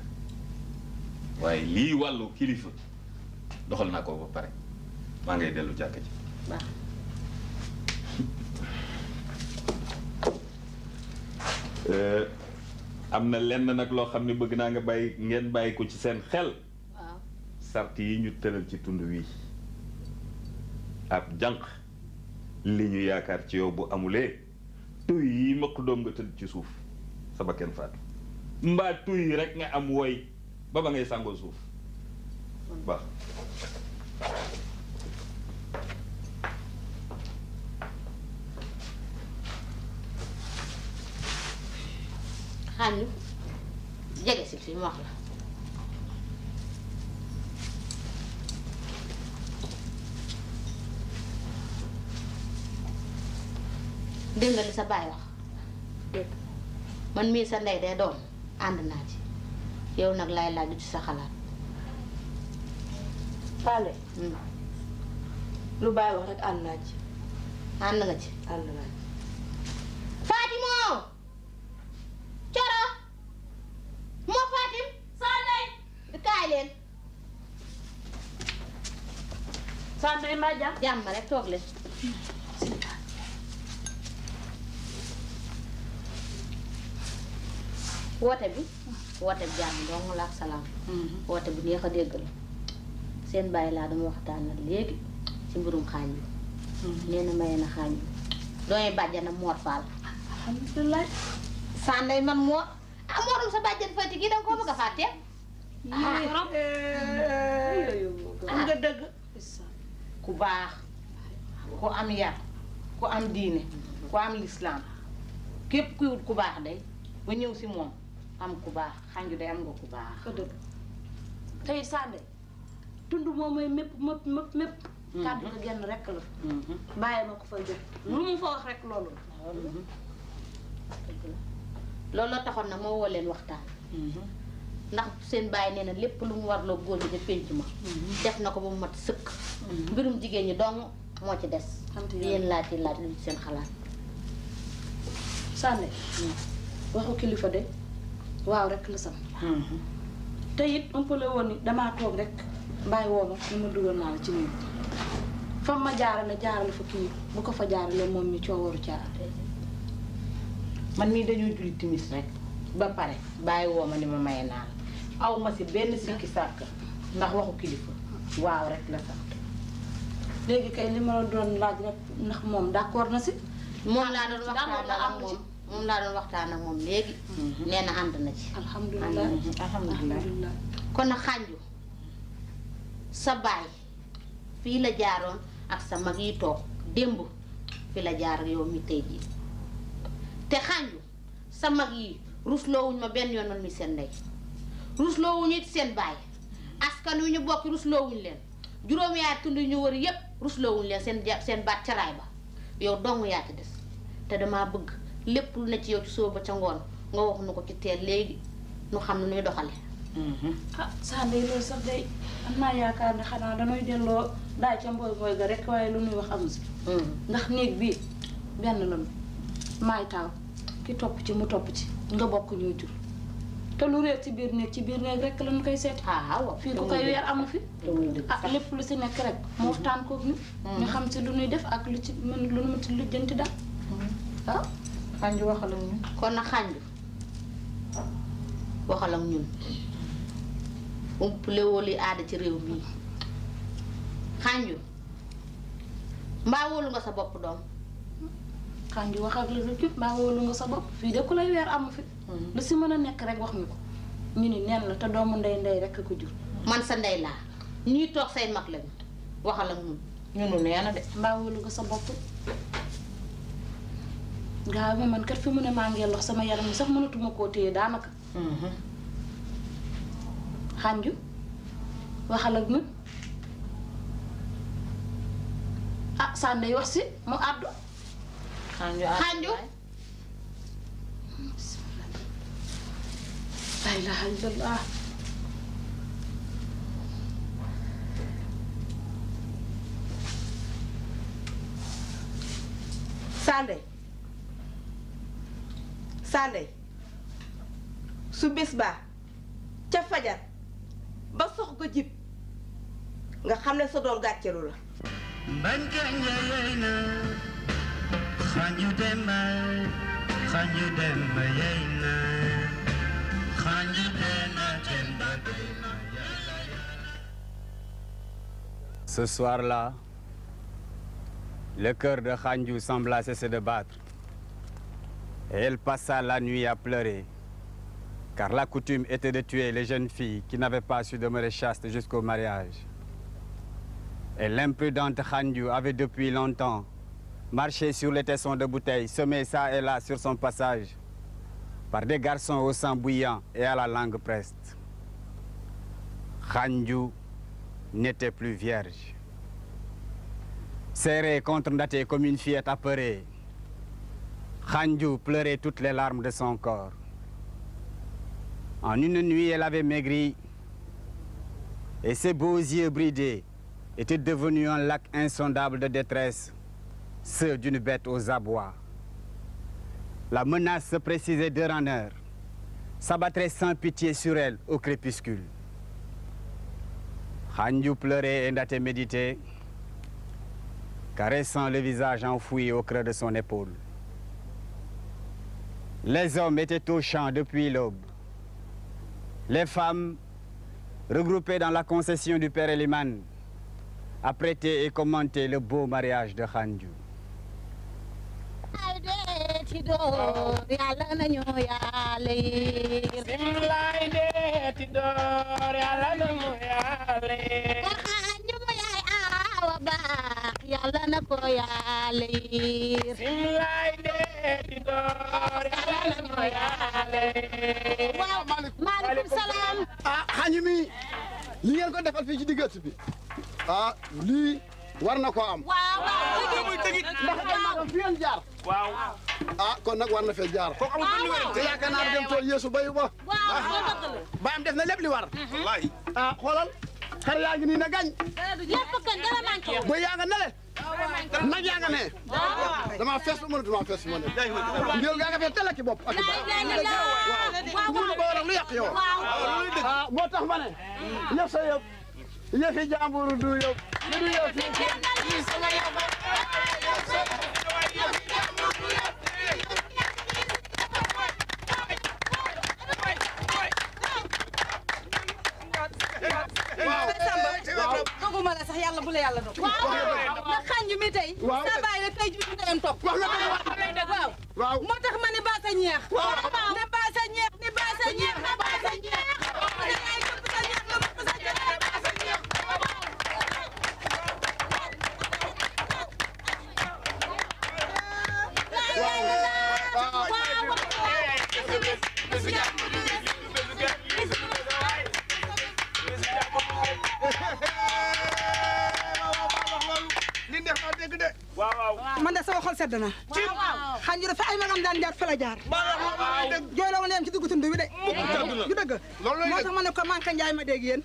waaye lii wàllu kilifa doxal naa ko ba pare maa ngay dellu jàkka ji. am na lenn nag loo xam ne bëgg naa nga bàyyi ngeen bàyyi ko ci seen xel. waaw sart yi ñu tëral ci tund wi ab jànq li ñu yaakaar ci yow bu amulee tuy yi maq doom nga tëdd ci suuf sa bakkan faatu mbaa tuy yi rek nga am woy ba ba ngay sàngoo suuf baax. xaañu jege si fi mu wax la. dégg nga li sa baay wax man mii sa ndey de doom ànd naa ci yow nag laay laaj ci sa xalaat. Fane. lu baay wax rek ànd naa ci. ànd nga ci. ànd naa ci. Fatimo. Coro. moo Fatim. Sandey. kaay leen. Sandey mbaa jàmm. jàmm rek toog leen. woote bi jàmm dong la ak salaam. woote bi neex a dégg la. seen bàyyi laa dama waxtaanal léegi ci mbirum xaañ bi. nee na maye na xaañ bi. dooy bàjjanam Mor Fall. alhamdulilah. Sandey man Mor. ah Morum sa bàjjan Fatick yi danga koo bëgg a fàtte. am nga dëgg. ku baax ku am yar ku am diine ku am lislaam képp kuy wut ku baax day ba ñëw si moom am ku baax xanju day am nga ku baax. tey Sandey tund moom mooy mépp mépp. kàddu ga genn rek la. bàyyi ma ko fa jot lu mu fa wax rek loolu la. looloo taxoon nag moo woo leen waxtaan. ndax seen bàyyi nee na lépp lu mu warloo góor ñi ca pénc ma. def na ko ba mu mat sëkk. mbirum jigéen ñi dong moo ci des. yéen laaj yi laaj lu ci seen xalaat. Sandey waxu kilifa de waaw rek la sam. te it ëmpale woon ni damaa toog rek bàyyi woo ma ni ma dugal naa la ci nii fa ma jaarale fa kii bu ko fa jaarale moom mi coowaru caar. man mii dañoo julli timis rek ba pare bàyyi woo ma ni ma maye naa la aw ma si benn sikki sàkk ndax waxu kilifa waaw rek la sax. léegi kay li ma la doon laaj rek ndax moom d'accord na si. moom laa doon waxtaan ak moom léegi. nee na ànd na ci. alhamdulilah. kon nag xànju sa baay fii la jaaroon ak sa mag yi toog démb fi la jaar ak yow mi tey jii te xànju sa mag yi rusloowuñ ma benn yoon man mi seen ndey rusloowuñ it seen baay askan wi ñu bokk rusloowuñ leen juróom yaay tund ñu wër yépp rusloowuñ leen seen baat caraay ba yow dong yaa ci des te damaa bëgg lépp lu ne ci yow ci sóoba ca ngoon nga wax nu ko ci teel léegi nu xam ne nuy doxale. ah Sandey loolu sax day am naa yaakaar ne xanaa danooy delloo daay ca mbooy mbooy ga rek waaye lu nuy wax amu si. ndax néeg bii benn lañu maay taaw ki topp ci mu topp ci nga bokk ñoo jur te lu réer ci biir néeg rek lañu koy seet. fii ku koy weer amu fi. ah lépp lu si nekk rek mu waxtaan koog ñu. ñu xam si lu nuy def ak lu ci mën lu nu mu ci lijjanti daal. ah xànju waxal ak ñun. kon nag xànju waxal ak ñun umpulewoo li aada ci réew mii xànju mbaa wóolu nga sa bopp doom. xànju wax ak la rek mbaa wóolu nga sa bopp fii de ku lay weer amu fi. lu si mën a nekk rek wax ñu ko ñu ni nen la te doomu ndey rek ko jur. man sa ndey laa ñuy toog say mag lañu waxal ak ñun. ñunu nee na de. mbaa wóolu nga sa bopp. gaaw ma man kat fi mu ne maa ngi lox sama yaram mi sax mënatuma koo téye daanaka. xànju waxal ak ñun ah Sandey wax si mu àddu. xànju. la ilaha illallah. Sandey Sandey su bés baa ca fajar ba sox ko jib nga xam ne sa doom gàccelu la Bankanya yaina Khanju demba yaina Khanju dena temba Ce soir-là, le cœur de Khanju sembla cesser de battre. Et elle passa la nuit à pleurer, car la coutume était de tuer les jeunes filles qui n'avaient pas su demeurer chastes jusqu'au mariage. Et l'imprudente Khanju avait depuis longtemps marché sur les tessons de bouteilles, semés ça et là sur son passage, par des garçons au sang bouillant et à la langue preste. Khanju n'était plus vierge. Serrée contre Ndaté comme une fillette apeurée, Khanju pleurait toutes les larmes de son corps. En une nuit, elle avait maigri et ses beaux yeux bridés étaient devenus un lac insondable de détresse, ceux d'une bête aux abois. La menace se précisait d'heure en heure, s'abattrait sans pitié sur elle au crépuscule. Khanju pleurait et Ndaté méditait, caressant le visage enfoui au creux de son épaule. Les hommes étaient au champ depuis l'aube. Les femmes, regroupées dans la concession du père Eliman, apprêtaient et commentaient le beau mariage de Khanju. Yàlla na ko yàlla yiir simlay de ti door yàlla na ko yàlla yiir waaw maaleykum salaam Khanju mi li ngeen ko defal fii ci diggante bi lii war na ko am waaw ndax ay magam fi ngeen jaar waaw kon nag war na fee jaar ko amul benn wérante te yaakaar naa dem tool yeesu bayu ba bayam def na lépp li war wallahi xoolal xar yaa ngi nii na gañ lépp kan dara manqué ba yaa nga nele nag yaa nga ne dama fees ba mënatuma fees ma ne ngeel gaa nga fee tele ki bopp ak waaw mënu ba waral lu yàq yow moo tax ma ne yëf sa yëf yëfi jàmbur du yëf du yëf sama doguma la sax yàlla bu la yàlla dog na Khanju mi tey sa baay la tey juuti ndeyam topp waaw moo tax ma ne ba sa ñeex ne ba sa ñeex ne ba sa ñeex ne ba sa ñeex dangay topp sa ñeex nga topp sa ñeex ne ba sa ñeex man de sama xol sedd na Khanju dafa ay magam daan jaar fa la jaar jooyloo ma leen ci dugg tund bi de du dëgg moo tax ma ne ko manka njaay ma dégg yéen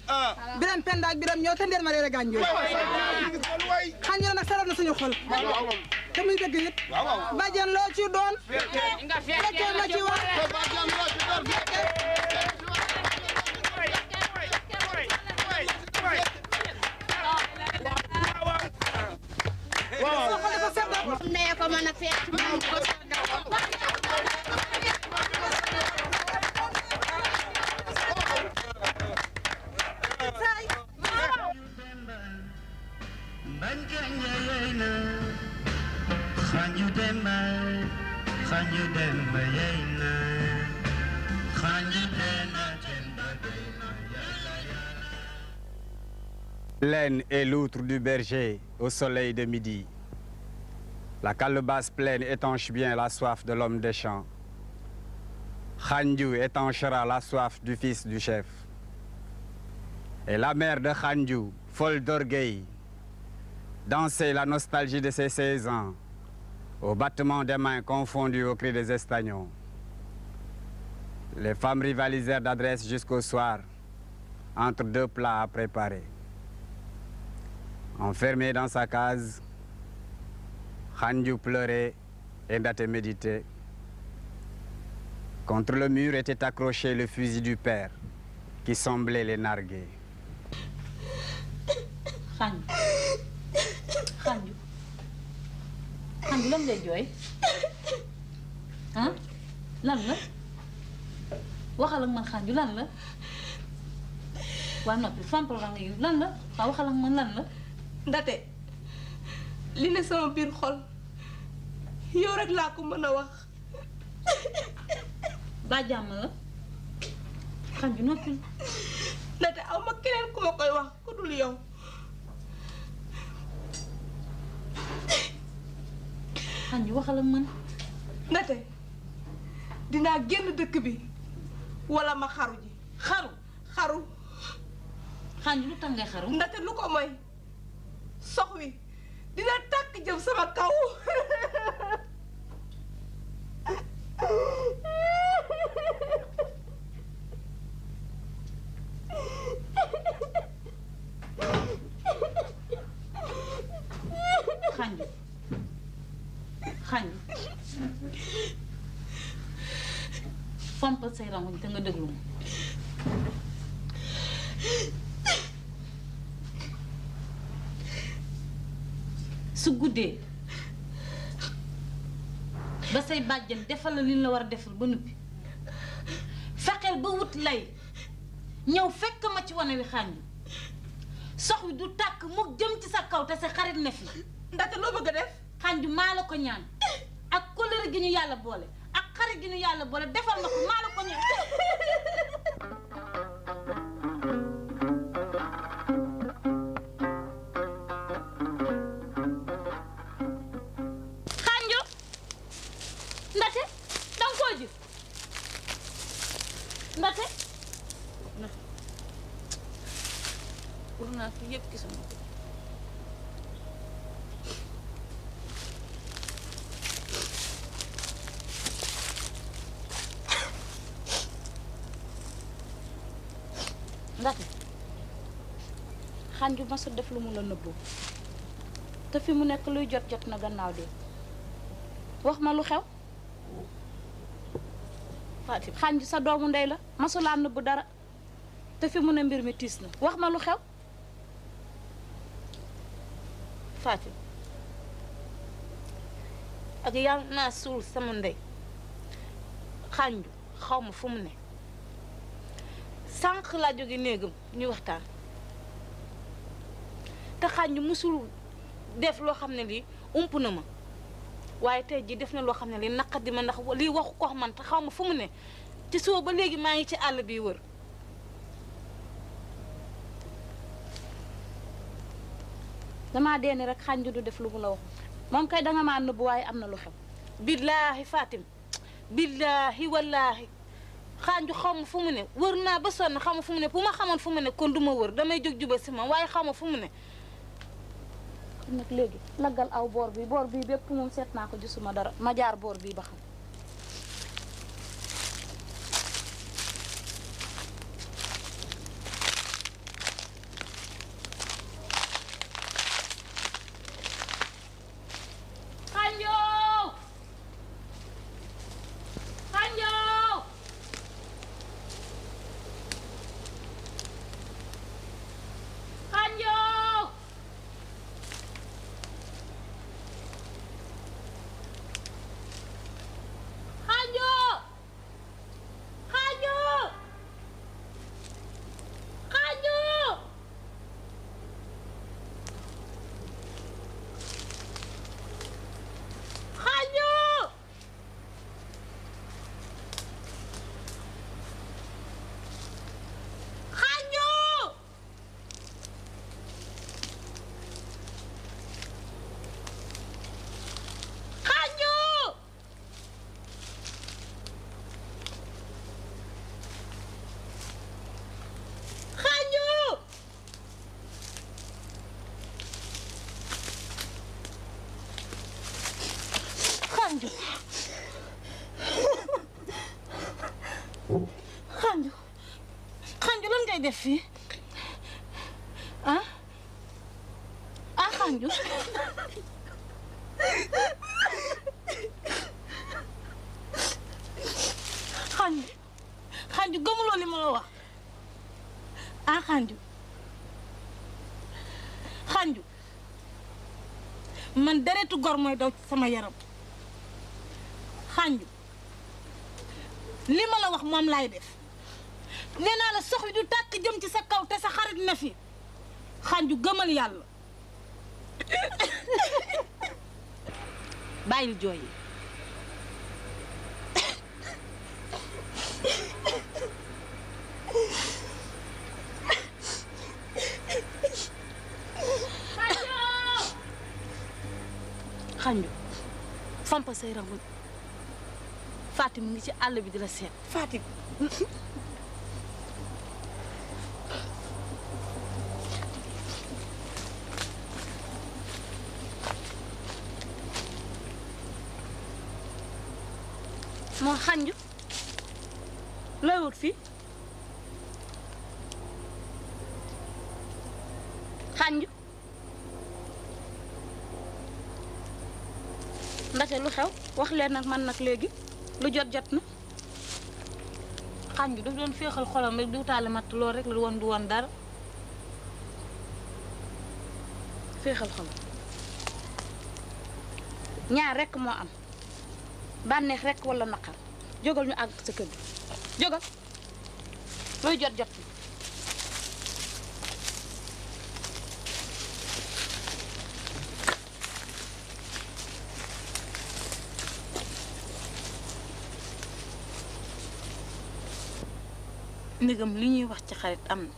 biran penda ak biran ñoo te ndeer ma reere gaañ jooy Khanju nag saral na suñu xol te muy dëgg it bàjjen loo ci doon fekkee ma ci wax nee ko mën a fekk moom ko Bankanya yaina Khanju demba yaina Khanju dena temba L'aine et l'outre du berger au soleil de midi. La calebasse pleine étanche bien la soif de l'homme des champs. Khanju étanchera la soif du fils du chef. Et la mère de Khanju, folle d'orgueil, dansait la nostalgie de ses 16 ans, au battement des mains confondues au cri des estagnons. Les femmes rivalisèrent d'adresse jusqu'au soir, entre deux plats à préparer. Enfermé dans sa case, Khanju pleurait et Ndaté méditait. Contre le mur était accroché le fusil du père, qui semblait les narguer. Xanju lan ngay jooy ah lan la waxal ak man Xanju lan la waa noppi fampal la nga lan la waa waxal ak man lan la Ndate li ne sama biir xol yow rek laa ko mën a wax ba jàmm la Xanju noppi Ndate aw ma keneen ku ma koy wax ku dul yow Xanju waxal ak man Ndate dinaa génn dëkk bi wala ma xaru ji xaru Xanju lu tax ngay xaru Ndate lu ko mooy sox wi dina tàkk jëm sama kaw Xanju fompal say rangoñ te nga déglu ma su guddee ba say bàjjen defal la li ñu la war a defal ba noppi fexeel ba wut lay ñëw fekk ma ci wane wi Xanju sox wi du tàkk mu jëm ci sa kaw te sa xarit ne fi ndaxte loo bëgg a def Xanju maa la ko ñaan ak kóllëre gi ñu yàlla boole ak xarit gi ñu yàlla boole defal ma ko maa la ko ñaan Xanju ndate danga koo ji ndate war naa fi yëpp gisuma ko ndate Xanju masa def lu mu la nëbboo te fi mu nekk luy jot na gannaaw de wax ma lu xew Fatim Xanju sa doomu ndey la masulaa nëbb dara te fi mu ne mbir mi tiis na wax ma lu xew Fatim ak yàlla naa suul sama ndey Xanju xaw ma fu mu ne sànq laa jóge néegam ñuy waxtaan te Xanju musul def loo xam ne lii ump na ma waaye tey jii def na loo xam ne lii naqadi ma ndax lii waxu ko man te xaw ma fu mu ne ci suba ba léegi maa ngi ci àll bi wër damaa deeni rek Xanju du def lu mu la wax moom kay danga maa nëbb waaye am na lu xew billaahi Fatim billaahi wallaahi Xanju xaw ma fu mu ne wër naa ba sonn xaw ma fu mu ne bu ma xamoon fu mu ne kon du ma wër damay jóg juba si ma waaye xaw ma fu mu ne kon nag léegi laggal aw boor bi bépp moom seet naa ko gisuma dara ma jaar boor bii ba xam Xanju lan ngay def fii ah Xanju xanju gëmuloo li ma la wax ah xanju man deretu gor mooy daw ci sama yaram xanju li ma la wax moom laay def nee naa la sox wi du tàkk jëm ci sa kaw te sa xarit na fi xanju gëmal yàlla bàyyil jooy yi xanju fampa say rangoñ Fatim mu ngi ci àll bi di la seet Fatim moo xanju looy wut fii xanju ndaxte lu xew wax leen nag man nag léegi lu jot na xanju daf doon féexal xolam rek di wutaale matt lool rek lu woon du woon dara féexal xolam ñaar rek moo am bànneex rek wala naqar jógal ñu àgg sa kër gi jógal luy jot na ndegam li ñuy wax ci xarit am na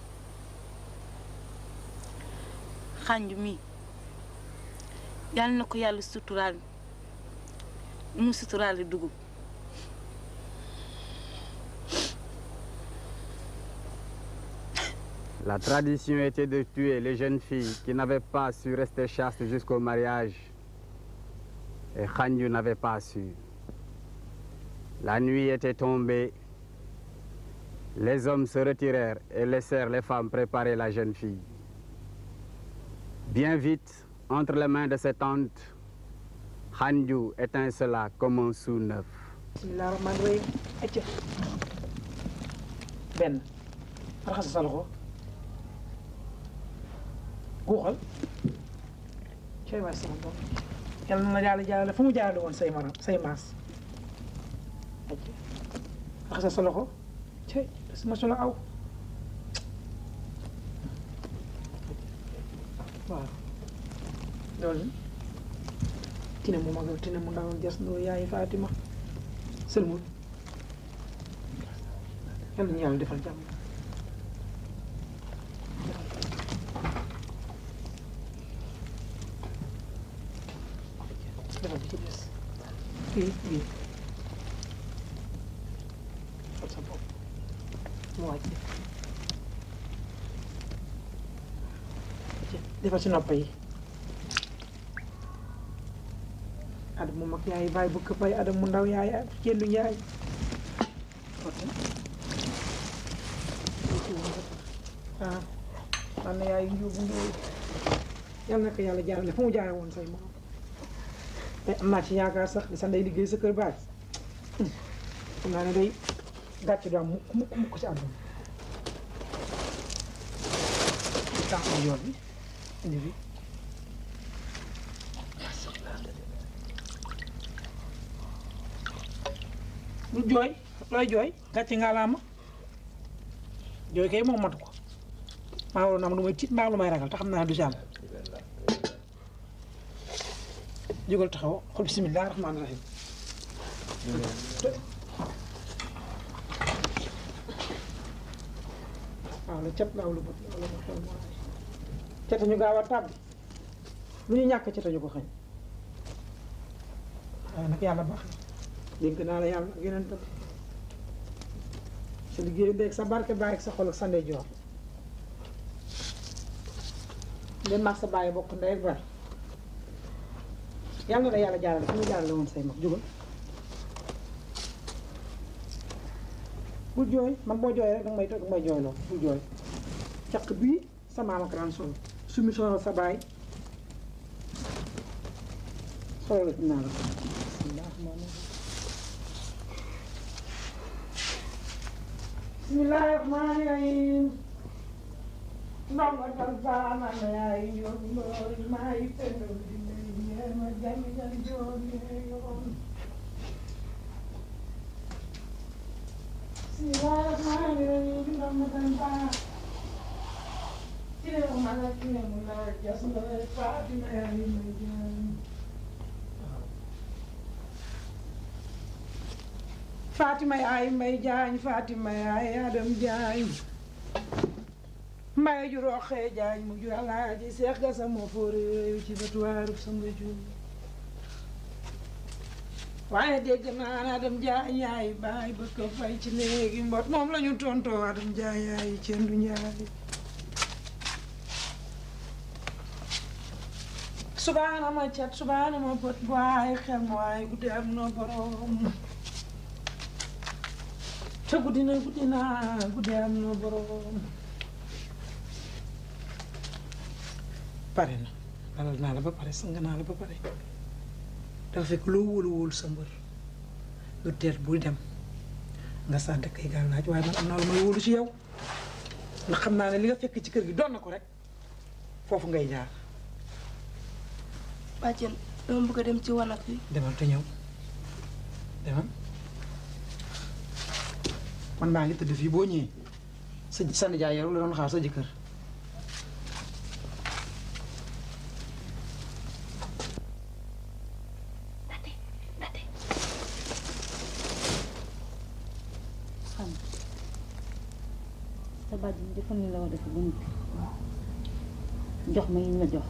xanju mi yàlla na ko yàlla suturaal mu suturaal dugub La tradition était de tuer les jeunes filles qui n'avaient pas su rester chastes jusqu'au mariage. Et Khanju n'avait pas su. La nuit était tombée. Les hommes se retirèrent et laissèrent les femmes préparer la jeune fille. Bien vite, entre les mains de ses tantes, Khanju étincela comme un sou neuf. bismillah rahmaan rahim acca benn raxas sa loxo guuxal cooy waay sama bopp yàlla na la yàlla jaarale fu mu jaarale woon say maram say maas acca raxas sa loxo cooy sama solo aw waaw loolu tine mu mag tine mu ndaw jas ndoo yaay Fatima sëlmul yàlla ñu yàlla defal jàmm defal bi ci des fii fal sa bopp mu wàcc defal ci nopp yi adam mu mag yaay baay bu këppay adam mu ndaw yaay kenn yaay ah man na yaay njuubu ndooyu yal na ko yàlla jaarale fu mu jaare woon say moom te am naa ci yaakaar sax di sa ndey liggéey sa kër baay xam naa ne day gàcce du am mukk ci àdduna tànk yoon bi indi fi lu jooy looy jooy gàcce nga laa ma jooy kay moom matu ko maa waroon am lu may tiit maa lu may ragal te xam naa du si am jógal taxaw xol bismillah rahmaan rahim waaw la cat laaw lu bët laaw la ma xel moo ay cata ñu gaaw a tàbbi lu ñu ñàkk cata ñu ko xañ waaye nag yàlla baax na dénk naa la yàlla ak yeneen tam sa liggéeyu ndey ak sa barke baay ak sa xol ak sa ndeyjoor leen mag sa bàyyi bokk ndey ak baay yàlla na la yàlla jaarale fu mu jaarale woon say mag jógal bul jooy man boo jooy rek danga may toog may jooyloo bul jooy caq bii sa maam ak daan sol sumi sonal sa baay solal naa la bismillah Bismillahirrahmanirrahim. Ndongo dal baama na yaay yoon lool maay pendo di lay ma jami jam joon yoon. Bismillahirrahmanirrahim. Ndongo dal baama. Tine mo mala tine mo la jas na Fatima yaay ma jam. Fatima yaay Mbay Jaañ Fatima yaay Adam Jaañ Mbay ju roxee Jaañ mu jur Alaaji Seex Gasa moo foore yooyu ci batuwaaru Samba Juul waaye dégg naa Adam Jaañ yaay baay ba ko fay ci néegi mbot moom lañu tontoo Adam Jaañ yaay Cendu Njaay subaana ma cat subaana ma bët waaye xel ma waaye guddi am na borom te guddi na guddi am na borom pare na dalal naa la ba pare sang naa la ba pare dafa fekk loo wóolu sa mbër lu teel buy dem nga sant kay gaal laaj waaye man am naa lu may wóolu ci yow ndax xam naa ne li nga fekk ci kër gi doon na ko rek foofu ngay jaar bàjjen dama bëgg a dem ci wanag wi demal te ñëw demal man maa ngi tëdd fii boo ñëwee sa nijaay yow la doon xaar sa jëkkër xam sa bàjjen defal ni la war a def ba noppi jox ma yi la jox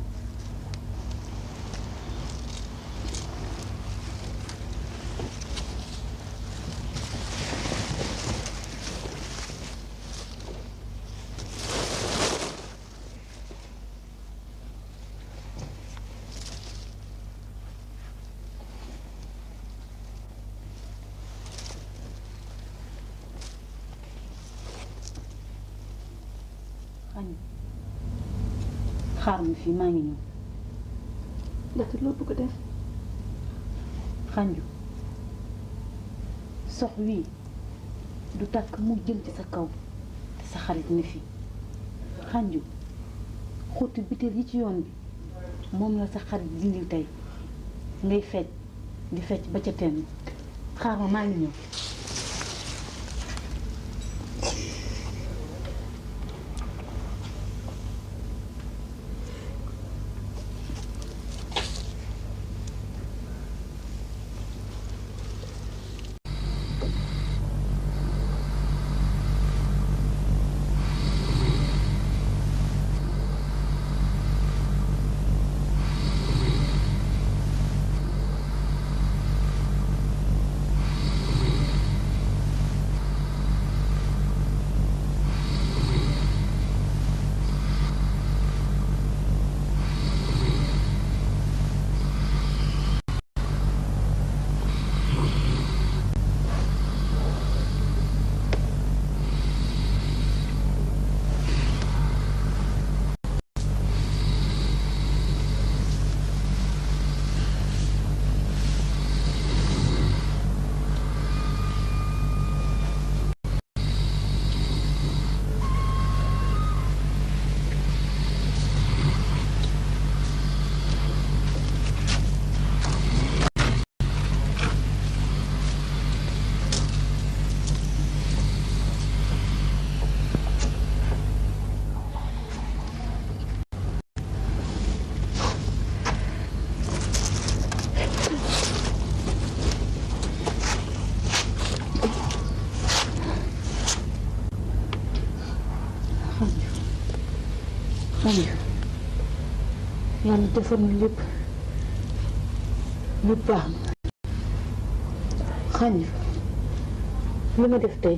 xaar ma fii maa ngi ñëw ndaxte loo bëgg a def xanju sox wii du tàkk mu jëm ci sa kaw te sa xarit ne fi xanju xotti biteel yi ci yoon bi moom la sa xarit dindil tey ngay fecc di fecc ba ca teen xaar ma maa ngi ñëw yàlla defar na lépp lépp baax na xañ li ma def tey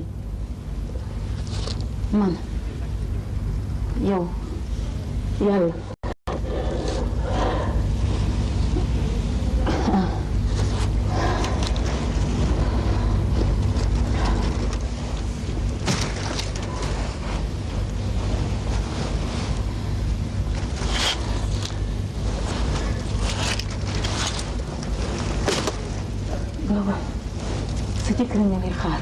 man yow yàlla sa jëkkër ñu ngi xaar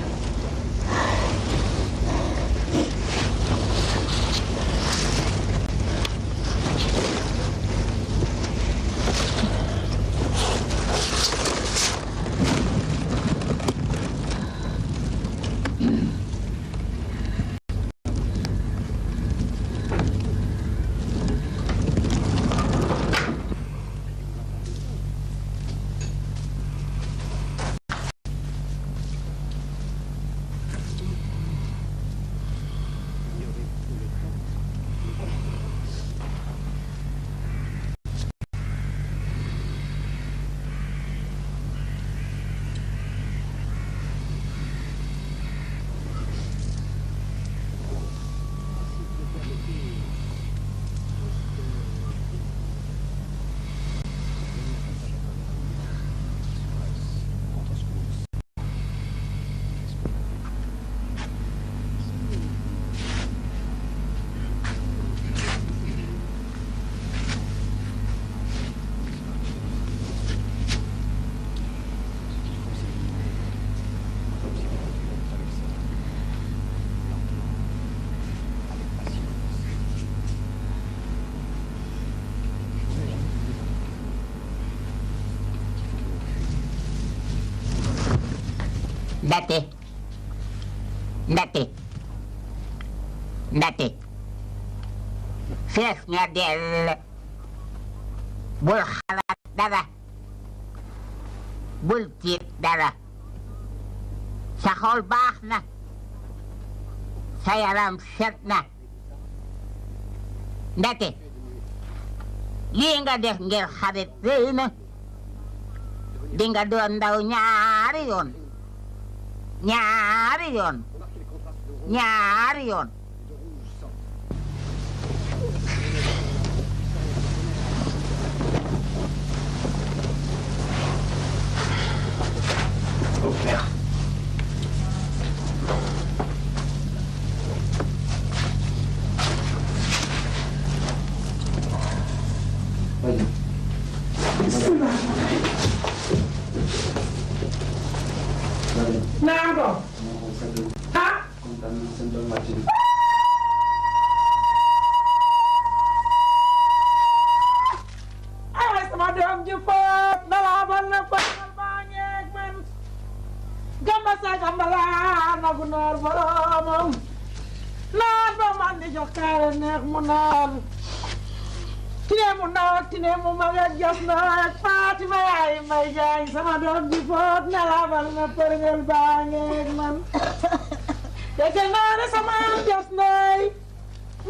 ndate fees nga dell bul xalaat dara bul tiit dara sa xol baax na sa yaram set na ndate lii nga def ngir xarit rëy na di nga doon ndaw ñaari yoon Naan ko. Ah. Ay sama doom ji foot na laabal na pañal baa ngeeg man gamba sa gambala nagu naar boromam naan ba man di jox kaare neex mu naan tine mu naat tine mu magat jas naat Fatima yaay may jaañ sama doom ji foot na laabal na pañal baa ngeeg man dégg naa ne sama jas naay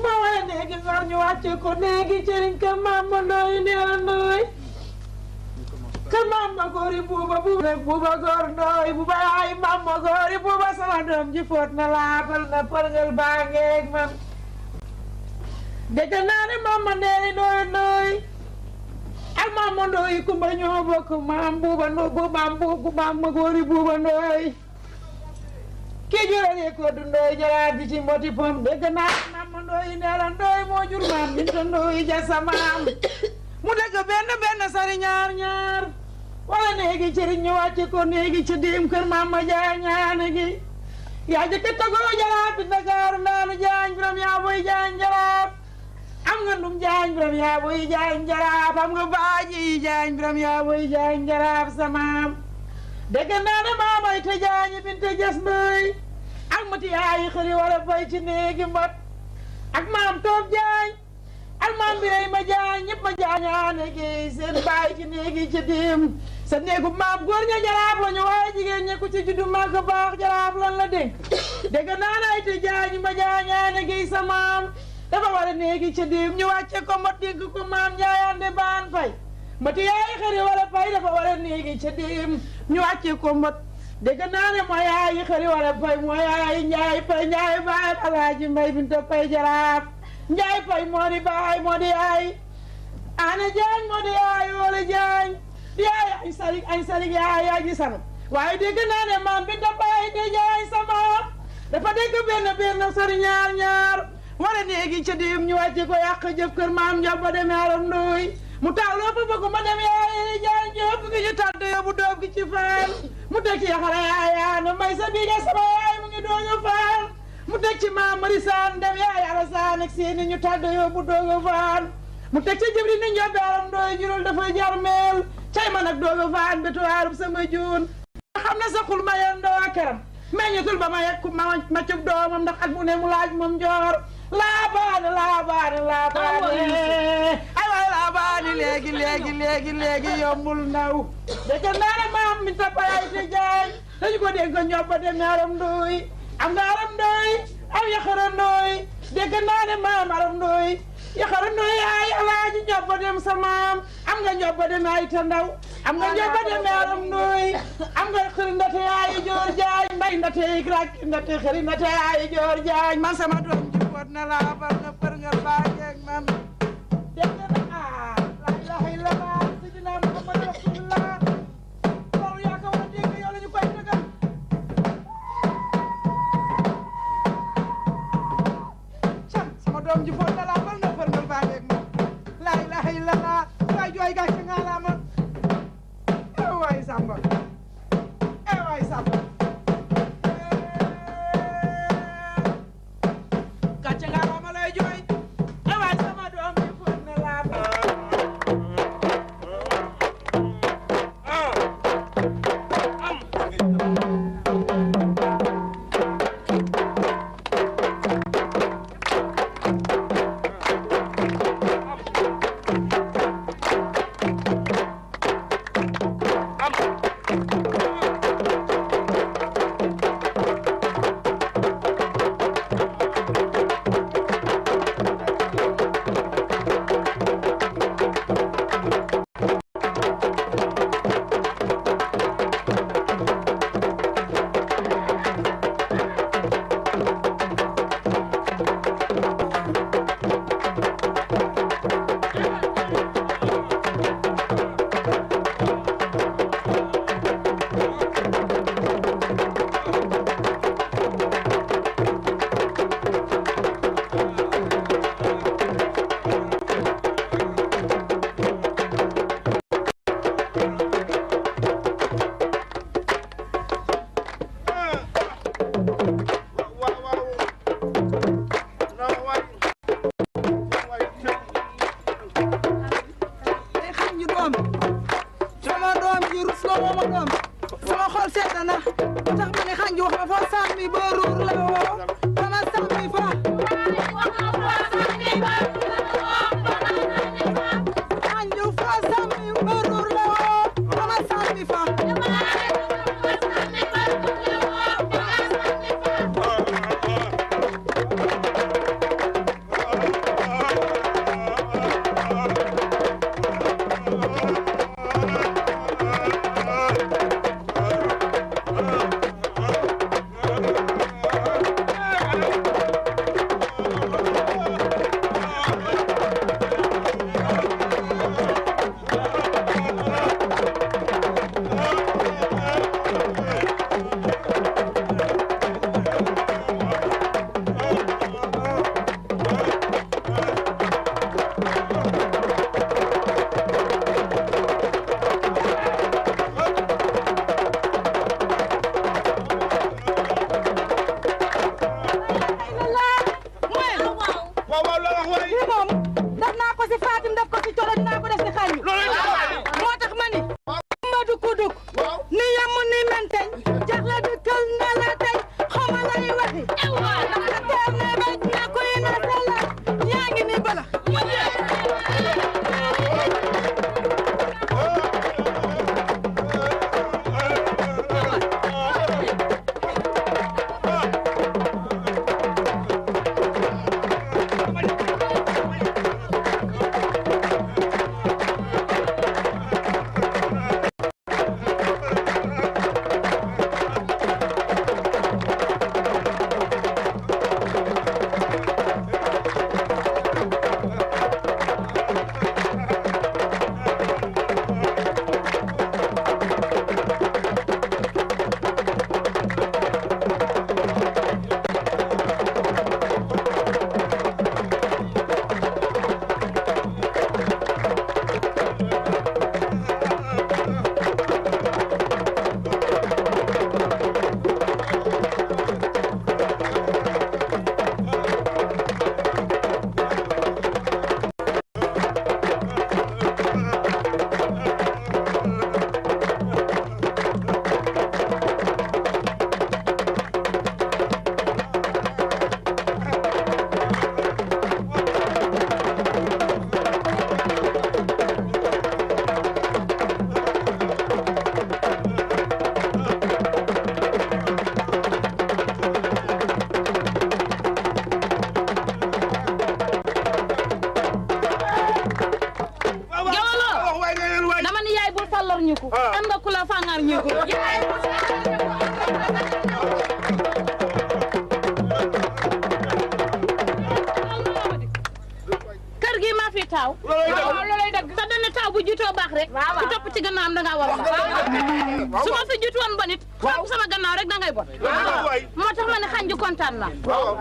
ma waaye néegi ngar ñu wàcce ko néegi cëriñ kër Mama Ndoye Neela Ndoye kër Mama Góori buuba buuba góor Ndoye buuba yaay Mama Góori buuba sama doom ji foot na laabal na përngal baa ngeeg man dégg naa ne Mama Ndeeli Ndoye Ndoye ak Mama Ndoye kumba ñoo bokk maam buuba Mama Góori buuba Ndoye kii jurale ko du Ndoye jaraat ji ci mboti pom dégg naa Mama Ndoye Neela Ndoye moo jur maam Binta Ndoye ja sa maam mu dëgg benn sari ñaar wala néegi cëriñ ñu wàcce ko néegi ci diim kër Mama Jaay ñaane gi yaa jëkk tagoo jaraat bi Ndakaaru ndaanu jaañ biram yaa boy jaañ jaraat am nga ndum jaañ biram yaa boy jaañ jaraat am nga baaji jaañ biram yaa boy jaañ jaraat sa maam dégg naa ne maamay te jaañi Binta Jas Ndoye ak mati yaayi xëri wala fay ci néegi mbot ak maam Toob Jaañ ak maam Birey ma jaañ ñëpp ma jaañaane gi seen baay ci néegi ci diim sa néegu maam góor ña jaraaf la ñu waaye jigéen ña ku ci juddu màgg baax jaraaf lan la dénk dégg naa ne ay te jaañi ma jaañaane gi sa maam dafa war a néegi ci diim ñu wàcce ko mbot dénk ko maam Njaayande Baan Fay mati yaayi xëri wala fay dafa war a néegi ci diim ñu wàcce ko mbot dégg naa ne mooy yaayi xëri wala fay mooy yaayi Njaay Fay Njaay baay Alaaji Mbay Binta Fay jaraaf Njaay Fay moo di baay moo di yaay Ana Jaañ moo di yaay wala Jaañ di yaay añ salig yaay yaa ji sanu waaye dégg naa ne maam Binta Fay te Jaañ sama dafa dégg benn sori ñaar wala néegi ca diim ñu wàcce ko yàq jëf kër maam Njaw ba demee Aram Ndoy mu tawloo fa bëgg ma dem yaay Jaañ Jóob gi ñu tàdd yóbbu doom gi ci faan mu teg ci yaxara yaay na may sa biige sama yaay mu ngi dooga faan mu teg ci maam Mari Saan dem yaay Alasaan ak seeni ñu tàdd yóbbu dooga faan mu teg ci jibri ni njobbe Aram Ndoy jurul dafay jar meel cay man ak dooga faan betu aarub sama juun xam ne sa xul ma yen doo keram meññatul ba ma yegg ma cub doomam ndax at mu ne mu laaj moom joor laabaane ay waay laabaane léegi yombul ndaw dégg naa ne maam mi ta Fay te Jaañ dañu ko dégg ñobba dem Aram Ndoy am nga Aram Ndoy am Yaxara Ndoy dégg naa ne maam Aram Ndoy Yaxara Ndoy yaay Alaaji ñobba dem sa maam am nga ñobba dem ay ta ndaw am nga ñobba dem Aram Ndoy am nga xëri ndate yaay Joor Jaañ mbay ndate ik rakki ndate xëri ndate yaay Joor Jaañ man sama doom ji foot na laabal na përngal baa ngeeg man dégg na la ilaha illallah sayyidina Muhammad rasulullah loolu yaa ko war a dégg yow la ñu koy dëggal cam sama doom ji foot na laabal na përngal baa ngeeg man la ilaha illallah waay jooy gàcce nga la ma waay Samba waay Samba gàcce nga la ma lay jooy waay sama doom na tax ma ne xanju wax ma foo sàmmi ba ruur la woo dama sàmmi fa xanju foo sàmmi ba ruur la woo dama sàmmi fa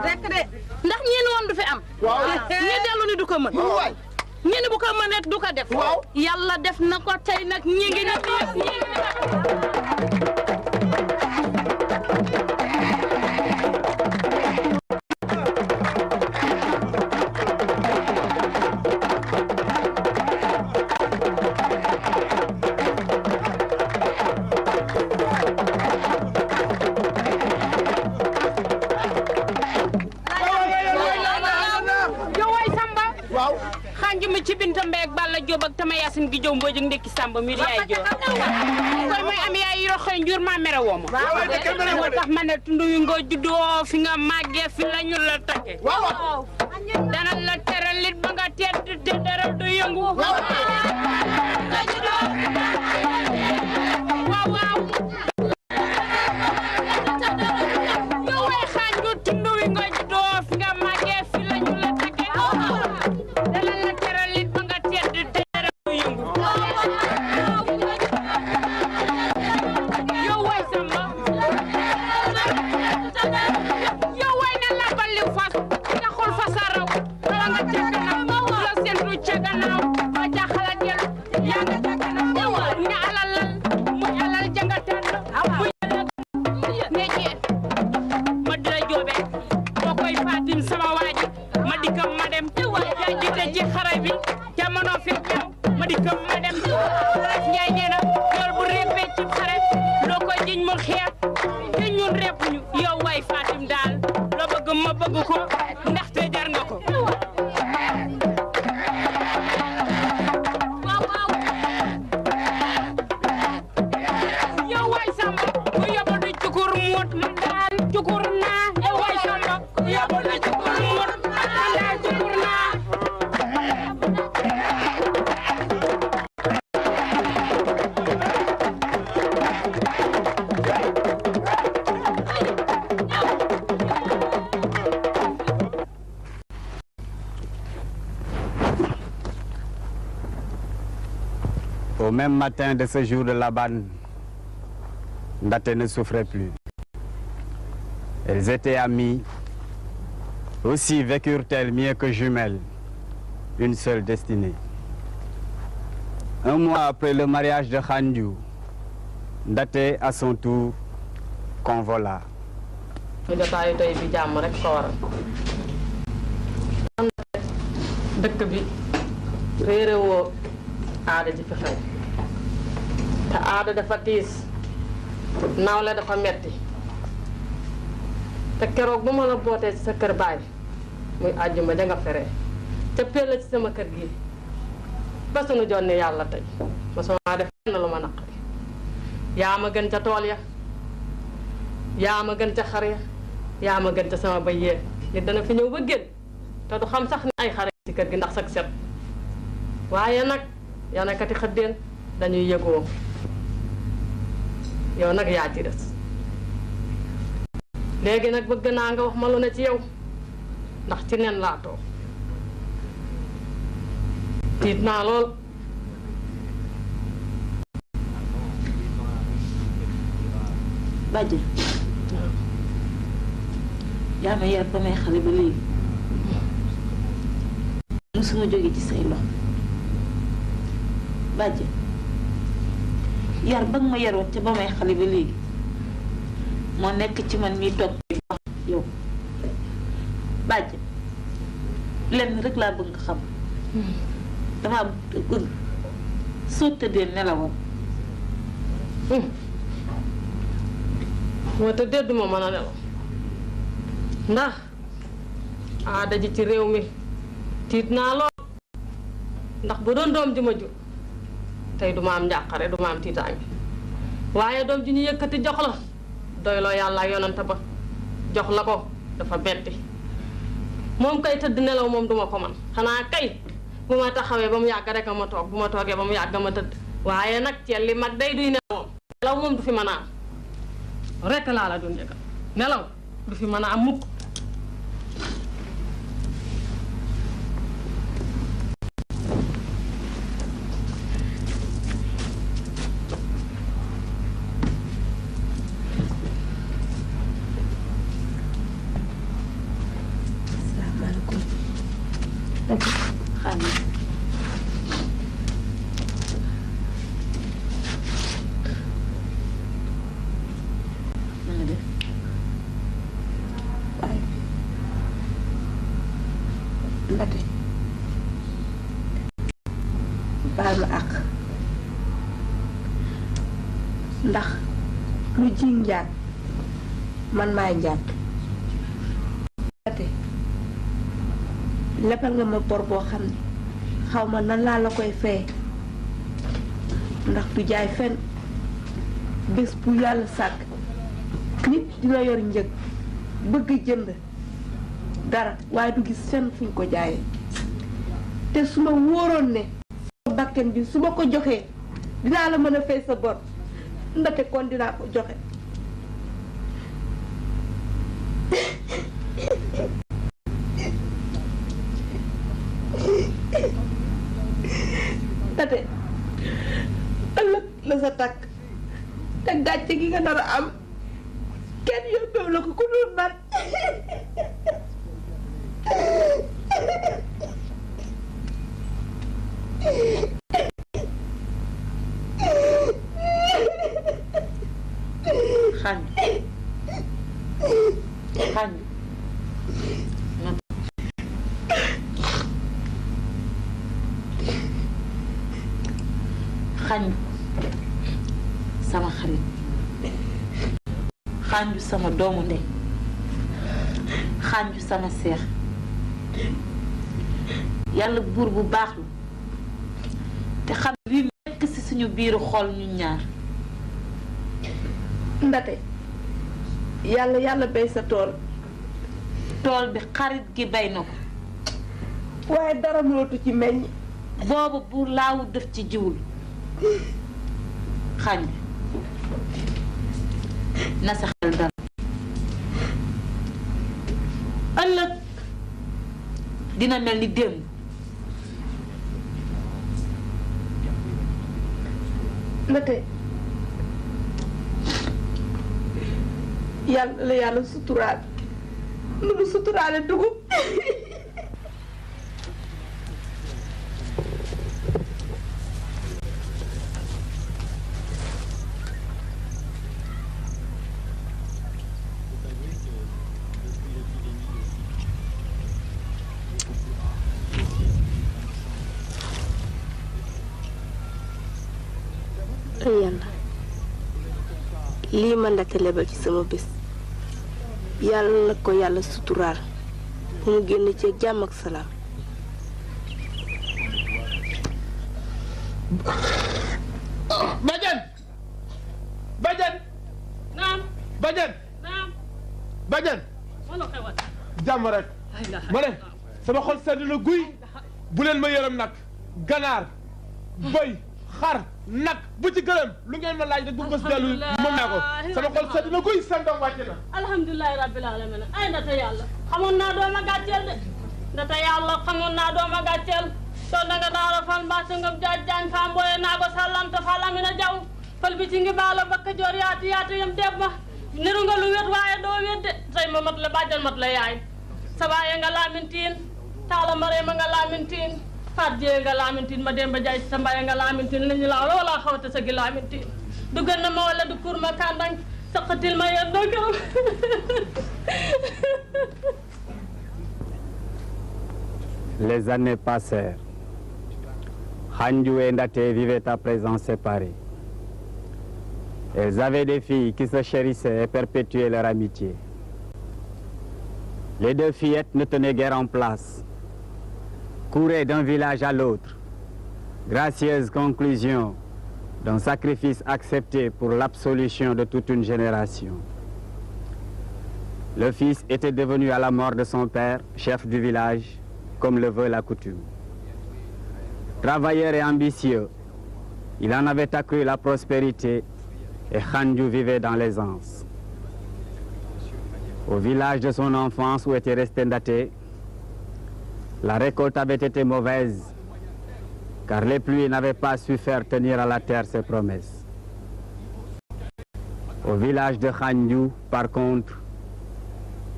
rek de ndax ñeen woon du fi am ñi dellu ni du ko mën ñi ni bu ko mënee du ko def yàlla def na ko tey nag ñi ngi ni gi jow mboj ak ndekki samba mi di yaay joo koy mooy am yaay roxoy njur ma mere woo ma moo tax ma ne tundu wi nga juddoo fi nga màggee fi la ñu la takke dana la teral lit ba nga tedd te dara du yëngu waaw waaw yow way xaañ gu tundu wi nga juddoo fi nga màggee fi la ñu la takke dana la teral lit ba nga tedd te ma dem Njaay nee na yool bu réppee ci xare loo koy jiñ mu xeex Au même matin de ce jour de Laban, Ndaté ne souffrait plus. Elles étaient amies. Aussi vécurent-elles mieux que jumelles, une seule destinée. Un mois après le mariage de Khandiou, Ndaté à son tour convola. jotaayu tey bi jàmm rek ko waral dëkk bi réere woo aada ji fi xew te aada dafa tiis nawle dafa metti te keroog bu ma la bootee ci sa kër baay muy àjjuma ja nga feree ca pélla ci sama kër gi ba sunu jonni yàlla tey ma soo def na lu ma naqari yaa ma gën ca tool ya yaa ma gën ca xar ya yaa ma gën ca sama bay yee nit dana fi ñëw ba génn te du xam sax ne ay xare ci kër gi ndax sak set waaye nag yanakati xëddeen dañuy yëgoo yow nag yaa ci des léegi nag bëgg naa nga wax ma lu ne ci yow ndax ci nen laa toog tiit naa lool bàjje yaa ma yar ba may xale ba léegi musuma jóge ci say loxo bàjje yar ba nga ma yaroon ca ba may xale ba léegi moo nekk ci man miy toog wax yow bàjje lenn rek laa bëgg nga xam dama bëgg soo tëddee nelawam moo tëddee duma mën a nelaw ndax aada ji ci réew mi tiit naa lool ndax bu doon doom ji ma jur tey duma am njàqare duma am tiitaange waaye doom ji ñu yëkkati jox la doyloo yàlla ak yonante ba jox la ko dafa betti moom kay tëdd nelaw moom duma ko man xanaa kay bu ma taxawee ba mu yàgg rek a ma toog bu ma toogee ba mu yàgg ma tëdd waaye nag ceel li mag day duy nelaw nelaw moom du fi mën a am rek laa la doon yëgal nelaw du fi mën a am mukk baal ma àq ndax lu ji njaat man maay njaat ate lebal nga ma bor boo xam ne xaw ma nan laa la koy fay ndax du jaay fen bés bu yàlla sàkk nit dina yor njëg bëgg jënd dara waaye du gis fenn fuñ ko jaayee te su ma wóoroon ne bakken bi su ma ko joxee dinaa la mën a fay sa bor ndate kon dinaa ko joxe ndate ëllëg la sa takk te gàcce gi nga nar a am kenn yóbbeewu la ko ku dul man Xanju Xanju sama xarit Xanju sama doomu ndey Xanju sama seex yàlla buur bu baax la te xam li nekk ci suñu biiru xol ñu ñaar ndate yàlla bay sa tool bi xarit gi bay na ko waaye dara mënatu ci meññ boobu bu laawu def ci jiwul Xanju na sa xel dal ëllëg dina mel ni démb Ndate yàlla la yàlla suturaal lu mu suturaale dugub yàlla lii ma Ndate lebal ci sama bés yàlla na ko yàlla suturaal bu mu génn ci jàmm ak salaam. Badiane Badiane. naam. Badiane. naam. Badiane. wala xewal. jàmm rek. ma ne sama xol sedd na guy bu leen ma yërëm nag ganaar bëy xar nag bu ci gërëm lu ngeen ma laaj rek bu bës dellu mën naa ko sama xol sedd na guy sangam wàcc na. alhamdulilah rabbil alamin ay Ndate yàlla xamoon naa dooma gàcceel de Ndate yàlla xamoon naa dooma gàcceel to daga daara fal mbasa ngam jaaj jaañ fa mboye naago sallam ta falamina jaw fal bi ci ngi baalo bakka joor yaatu yaatu yam deb ma niru nga lu wet waaye doo wet de say ma mat la bàjjal mat la yaay sa waaye nga laamintiin taala mare ma nga laamintiin faat jee nga laamintiin ma demba jaay sa mbaye nga laamintiin lañu laa wala xawta sa gi laamintiin du gën na ma wala du kur ma kàndang saqatil ma yen doo gërëm Les années passèrent. Khanju et Ndate vivaient à présent séparés. Elles avaient des filles qui se chérissaient et perpétuaient leur amitié. Les deux fillettes ne tenaient guère en place, couraient d'un village à l'autre, gracieuse conclusion d'un sacrifice accepté pour l'absolution de toute une génération. Le fils était devenu à la mort de son père, chef du village, comme le veut la coutume. Travailleur et ambitieux, il en avait accru la prospérité et Khanju vivait dans l'aisance. Au village de son enfance où était resté Ndate, la récolte avait été mauvaise car les pluies n'avaient pas su faire tenir à la terre ses promesses. Au village de Khanju, par contre,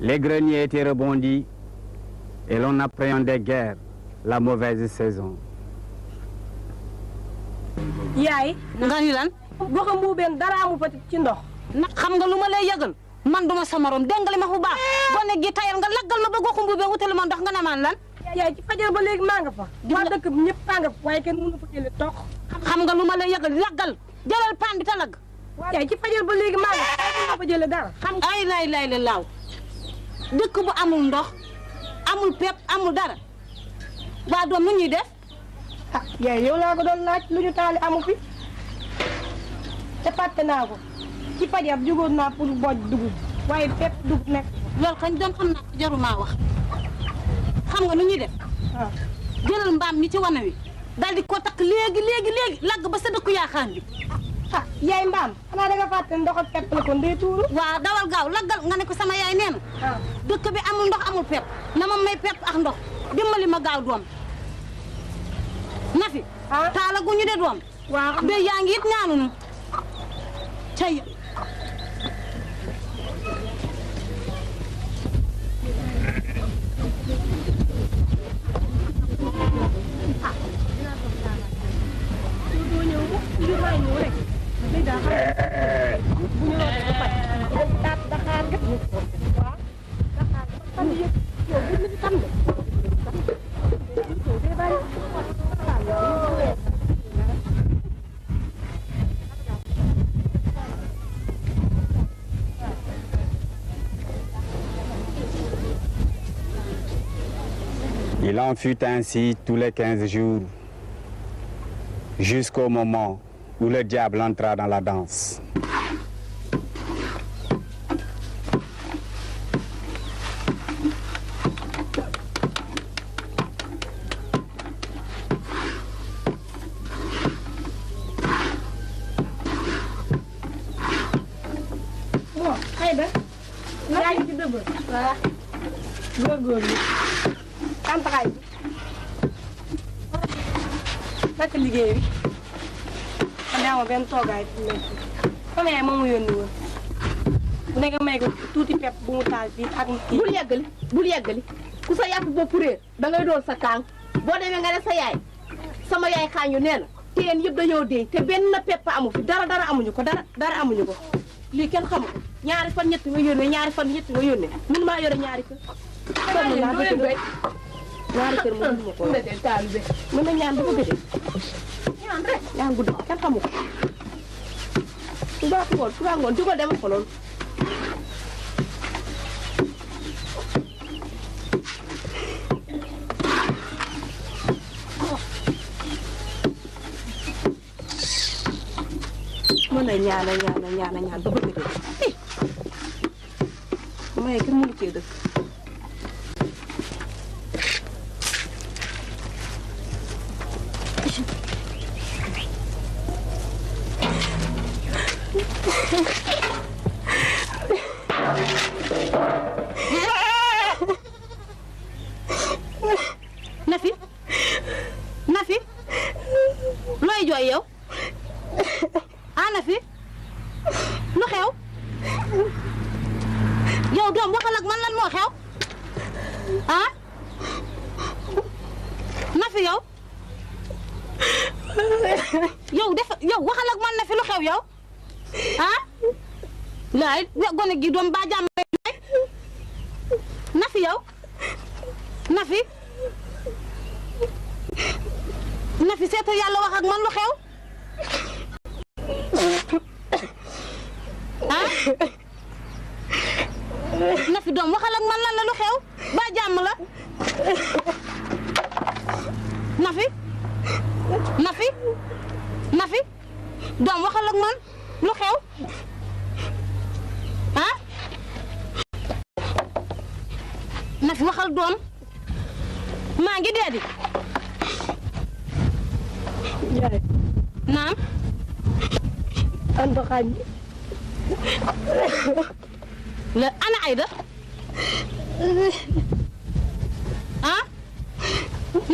les greniers étaient rebondis et l'on n'appréhendait guère la mauvaise saison. yaay nga ni lan goxa mbuubeen dara amu fa ci ndox xam nga lu ma lay yëgal man duma sa morom dégg nga li ma bu baax gone gi tayal nga laggal ma ba goxa mbuubeen wutali ma ndox nga ne man lan yaay ci fajar ba léegi maa nga fa waa dëkk bi ñëpp maa nga fa waaye kenn mënu fa jële toog xam nga lu ma lay yëgal laggal jëlal pan bi ta lag yaay ci fajar ba léegi maa nga fa mënu fa jële dara xam ay lay la laaw dëkk bu amul ndox amul pepp amul dara waa doom nu ñuy def yaay yow laa ko doon laaj lu ñu taali amu fi te fàtte naa ko ci fajar jugoon naa pour boj dugub waaye pepp dugub nekk loolu kañ doon xam naa ko jaruma wax xam nga nu ñuy def jëlal mbaam mi ci wana wi daal di ko takk léegi lagg ba sa dëkku yaaxaan bi yaay mbaam xanaa da nga fàtte ndox ak pepp la kon day tuuru waaw dawal gaaw laggal nga ne ko sama yaay nee na dëkk bi amul ndox amul pepp na ma may pepp ak ndox dimbali ma gaaw doom Nafi taala gu ñu de doom waaw be yaa ngi it ñaanunu cay Il en fut ainsi tous les 15 jours, jusqu'au moment où le diable entra dans la danse. Aïda yaa ngi ci dëbb waaw góorgóorlu kantaxaay bi naka liggéey bi ñaaw ma benn toogaay fi mu nekk sama yaay moom mu yónni woon bu nekk may ko tuuti pepp bu mu taal fii ak kii. bul yeggali ku sa yàpp bopp réer da ngay doon sa kàng boo demee nga ne sa yaay sama yaay xaañu nee na teen yëpp dañoo dee te benn pepp amu fi dara amuñu ko dara amuñu ko lii kenn xamu ko ñaari fan ñett nga yónnee ñaari fan ñett nga yónnee mun maa yore ñaari kër. sonn naa dëkk doy ñaari kër moom mënuma ko yor taalibe mën na ñaan dafa gëj ñaan rek ñaan guddi kenn xamu ko suba ngoon jugal dem ko loolu. mën na ñaan ba bëgg dee may kenn mënu cee dëkk. Nafi looy jooy yow Nafi lu xew yow doom waxal ak man lan moo xew Nafi yow waxal ak man Nafi lu xew yow laay gone gi doom ba jàmm Nafi yow Nafi seetal yàlla wax ak man lu xew Nafi doom waxal ak man lan la lu xew ba jàmm la Nafi doom waxal ak man lu xew Nafi waxal doom maa ngi dee di yaay naam ando xañ la ana Ayda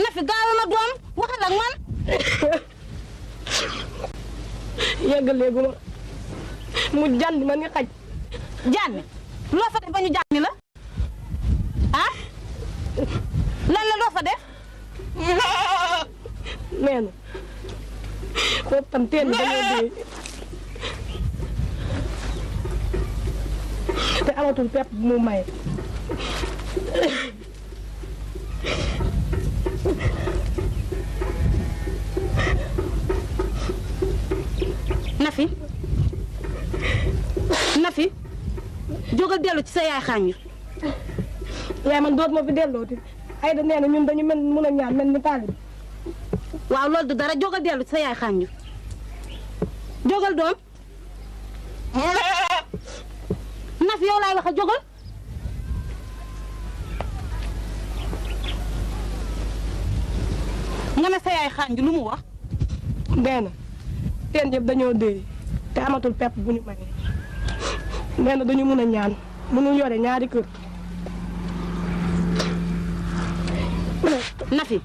Nafi gaaw ma doom waxal ak man yegaleegu ma mu jànd ma ni xaj jànni loo fa def ba ñu jànni la lan la loo fa def nee na foofu tam teen bi dañoo dee te amatul pepp bu mu maye Nafi jógal dellu ci sa yaay xaañu yaay man doot ma fi dellooti Ayda nee na ñun dañu mun a ñaan mel ni taalib waaw loolu du dara jógal dellu ci sa yaay xaañu jógal doom Nafi yow laay wax a jógal nga ne sa yaay xaañu lu mu wax nee na teen yëpp dañoo dee te amatul pepp bu ñu maye nee na dañu mun a ñaan mënu yore ñaari kër Nafi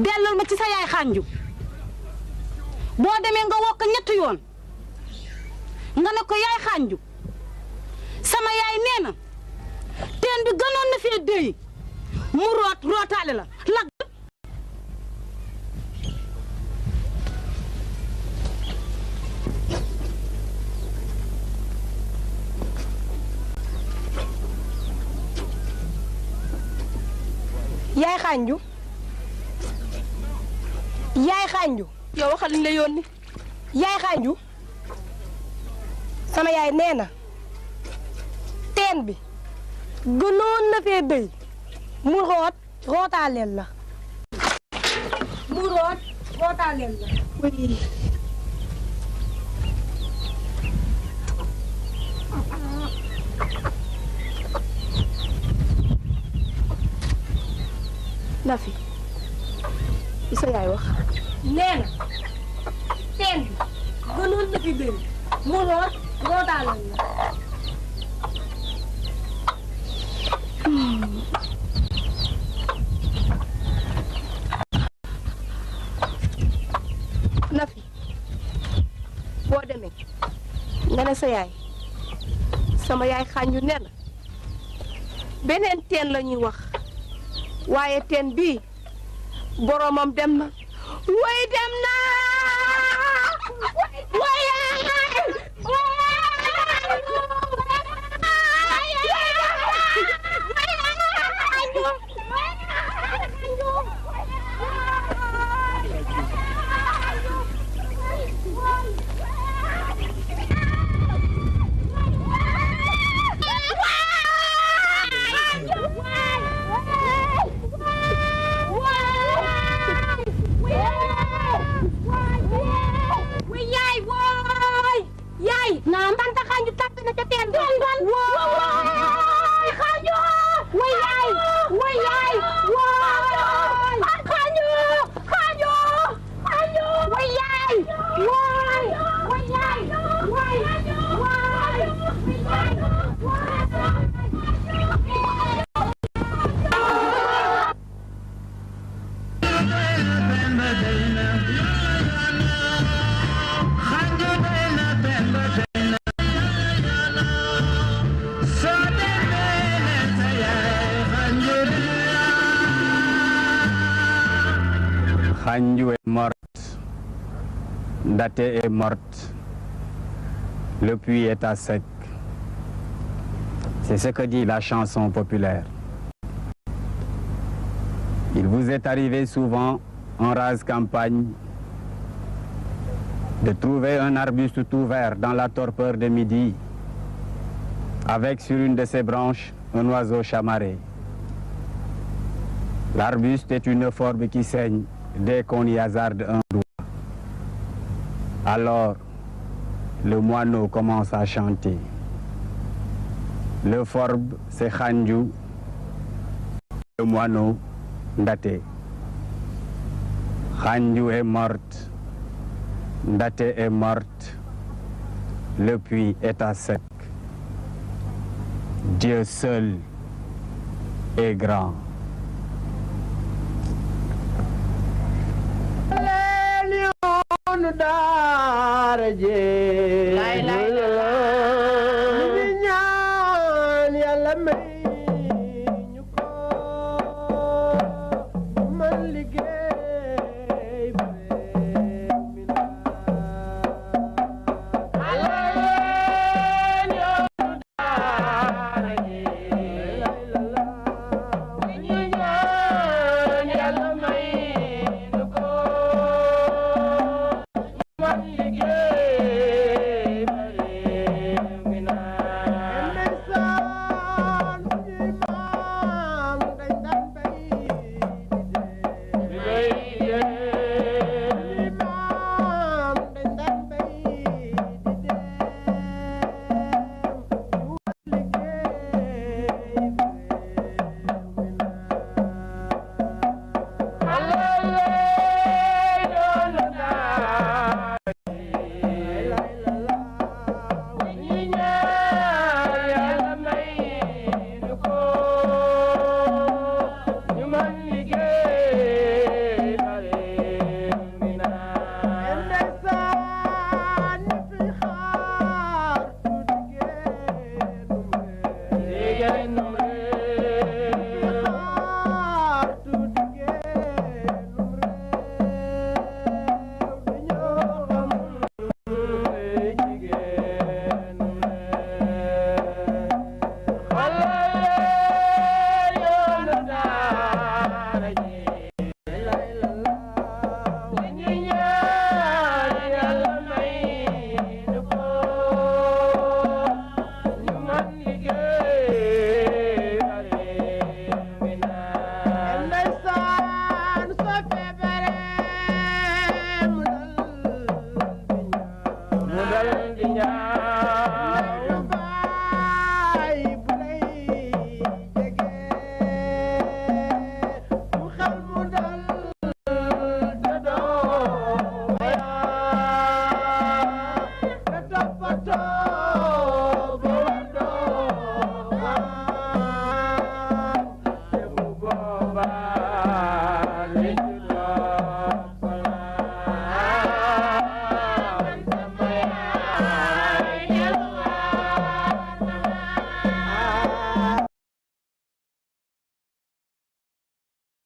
dellul ma ci sa yaay xànju boo demee nga wokk ñetti yoon nga ne ko yaay xànju sama yaay nee na teen bi gënoon na fee déy mu rootaale la lag yaay xànju yow waxal liñ la yónni yaay xànju sama yaay nee na teen bi gënoon na fee béy mu rootaaleel la mu rootaaleel la Nafi li sa yaay wax nee na teen bi gënoon na fi béy mu rootaaleel la nga ne sa yaay sama yaay xànju nee na beneen teen la ñuy wax waaye teen bii boromam dem na way dem na Naam tante Xanju tàpp na ca teen ba. Waay Xanju. Way yaay. Way yaay. Waay. Xanju. Xanju. Xanju. Way yaay. Waay. Way yaay. Waay. Xanju est morte, Ndaté est morte, le puits est à sec. C'est ce que dit la chanson populaire. Il vous est arrivé souvent en rase campagne de trouver un arbuste tout vert dans la torpeur de midi, avec sur une de ses branches un oiseau chamarré. L'arbuste est une forme qui saigne dès qu'on y hasarde un doigt. Alors, le moineau commence à chanter. Le forbe, c'est Xanju, le moineau, Ndaté. Xanju est morte, Ndaté est morte, le puits est à sec. Dieu seul est grand. daara je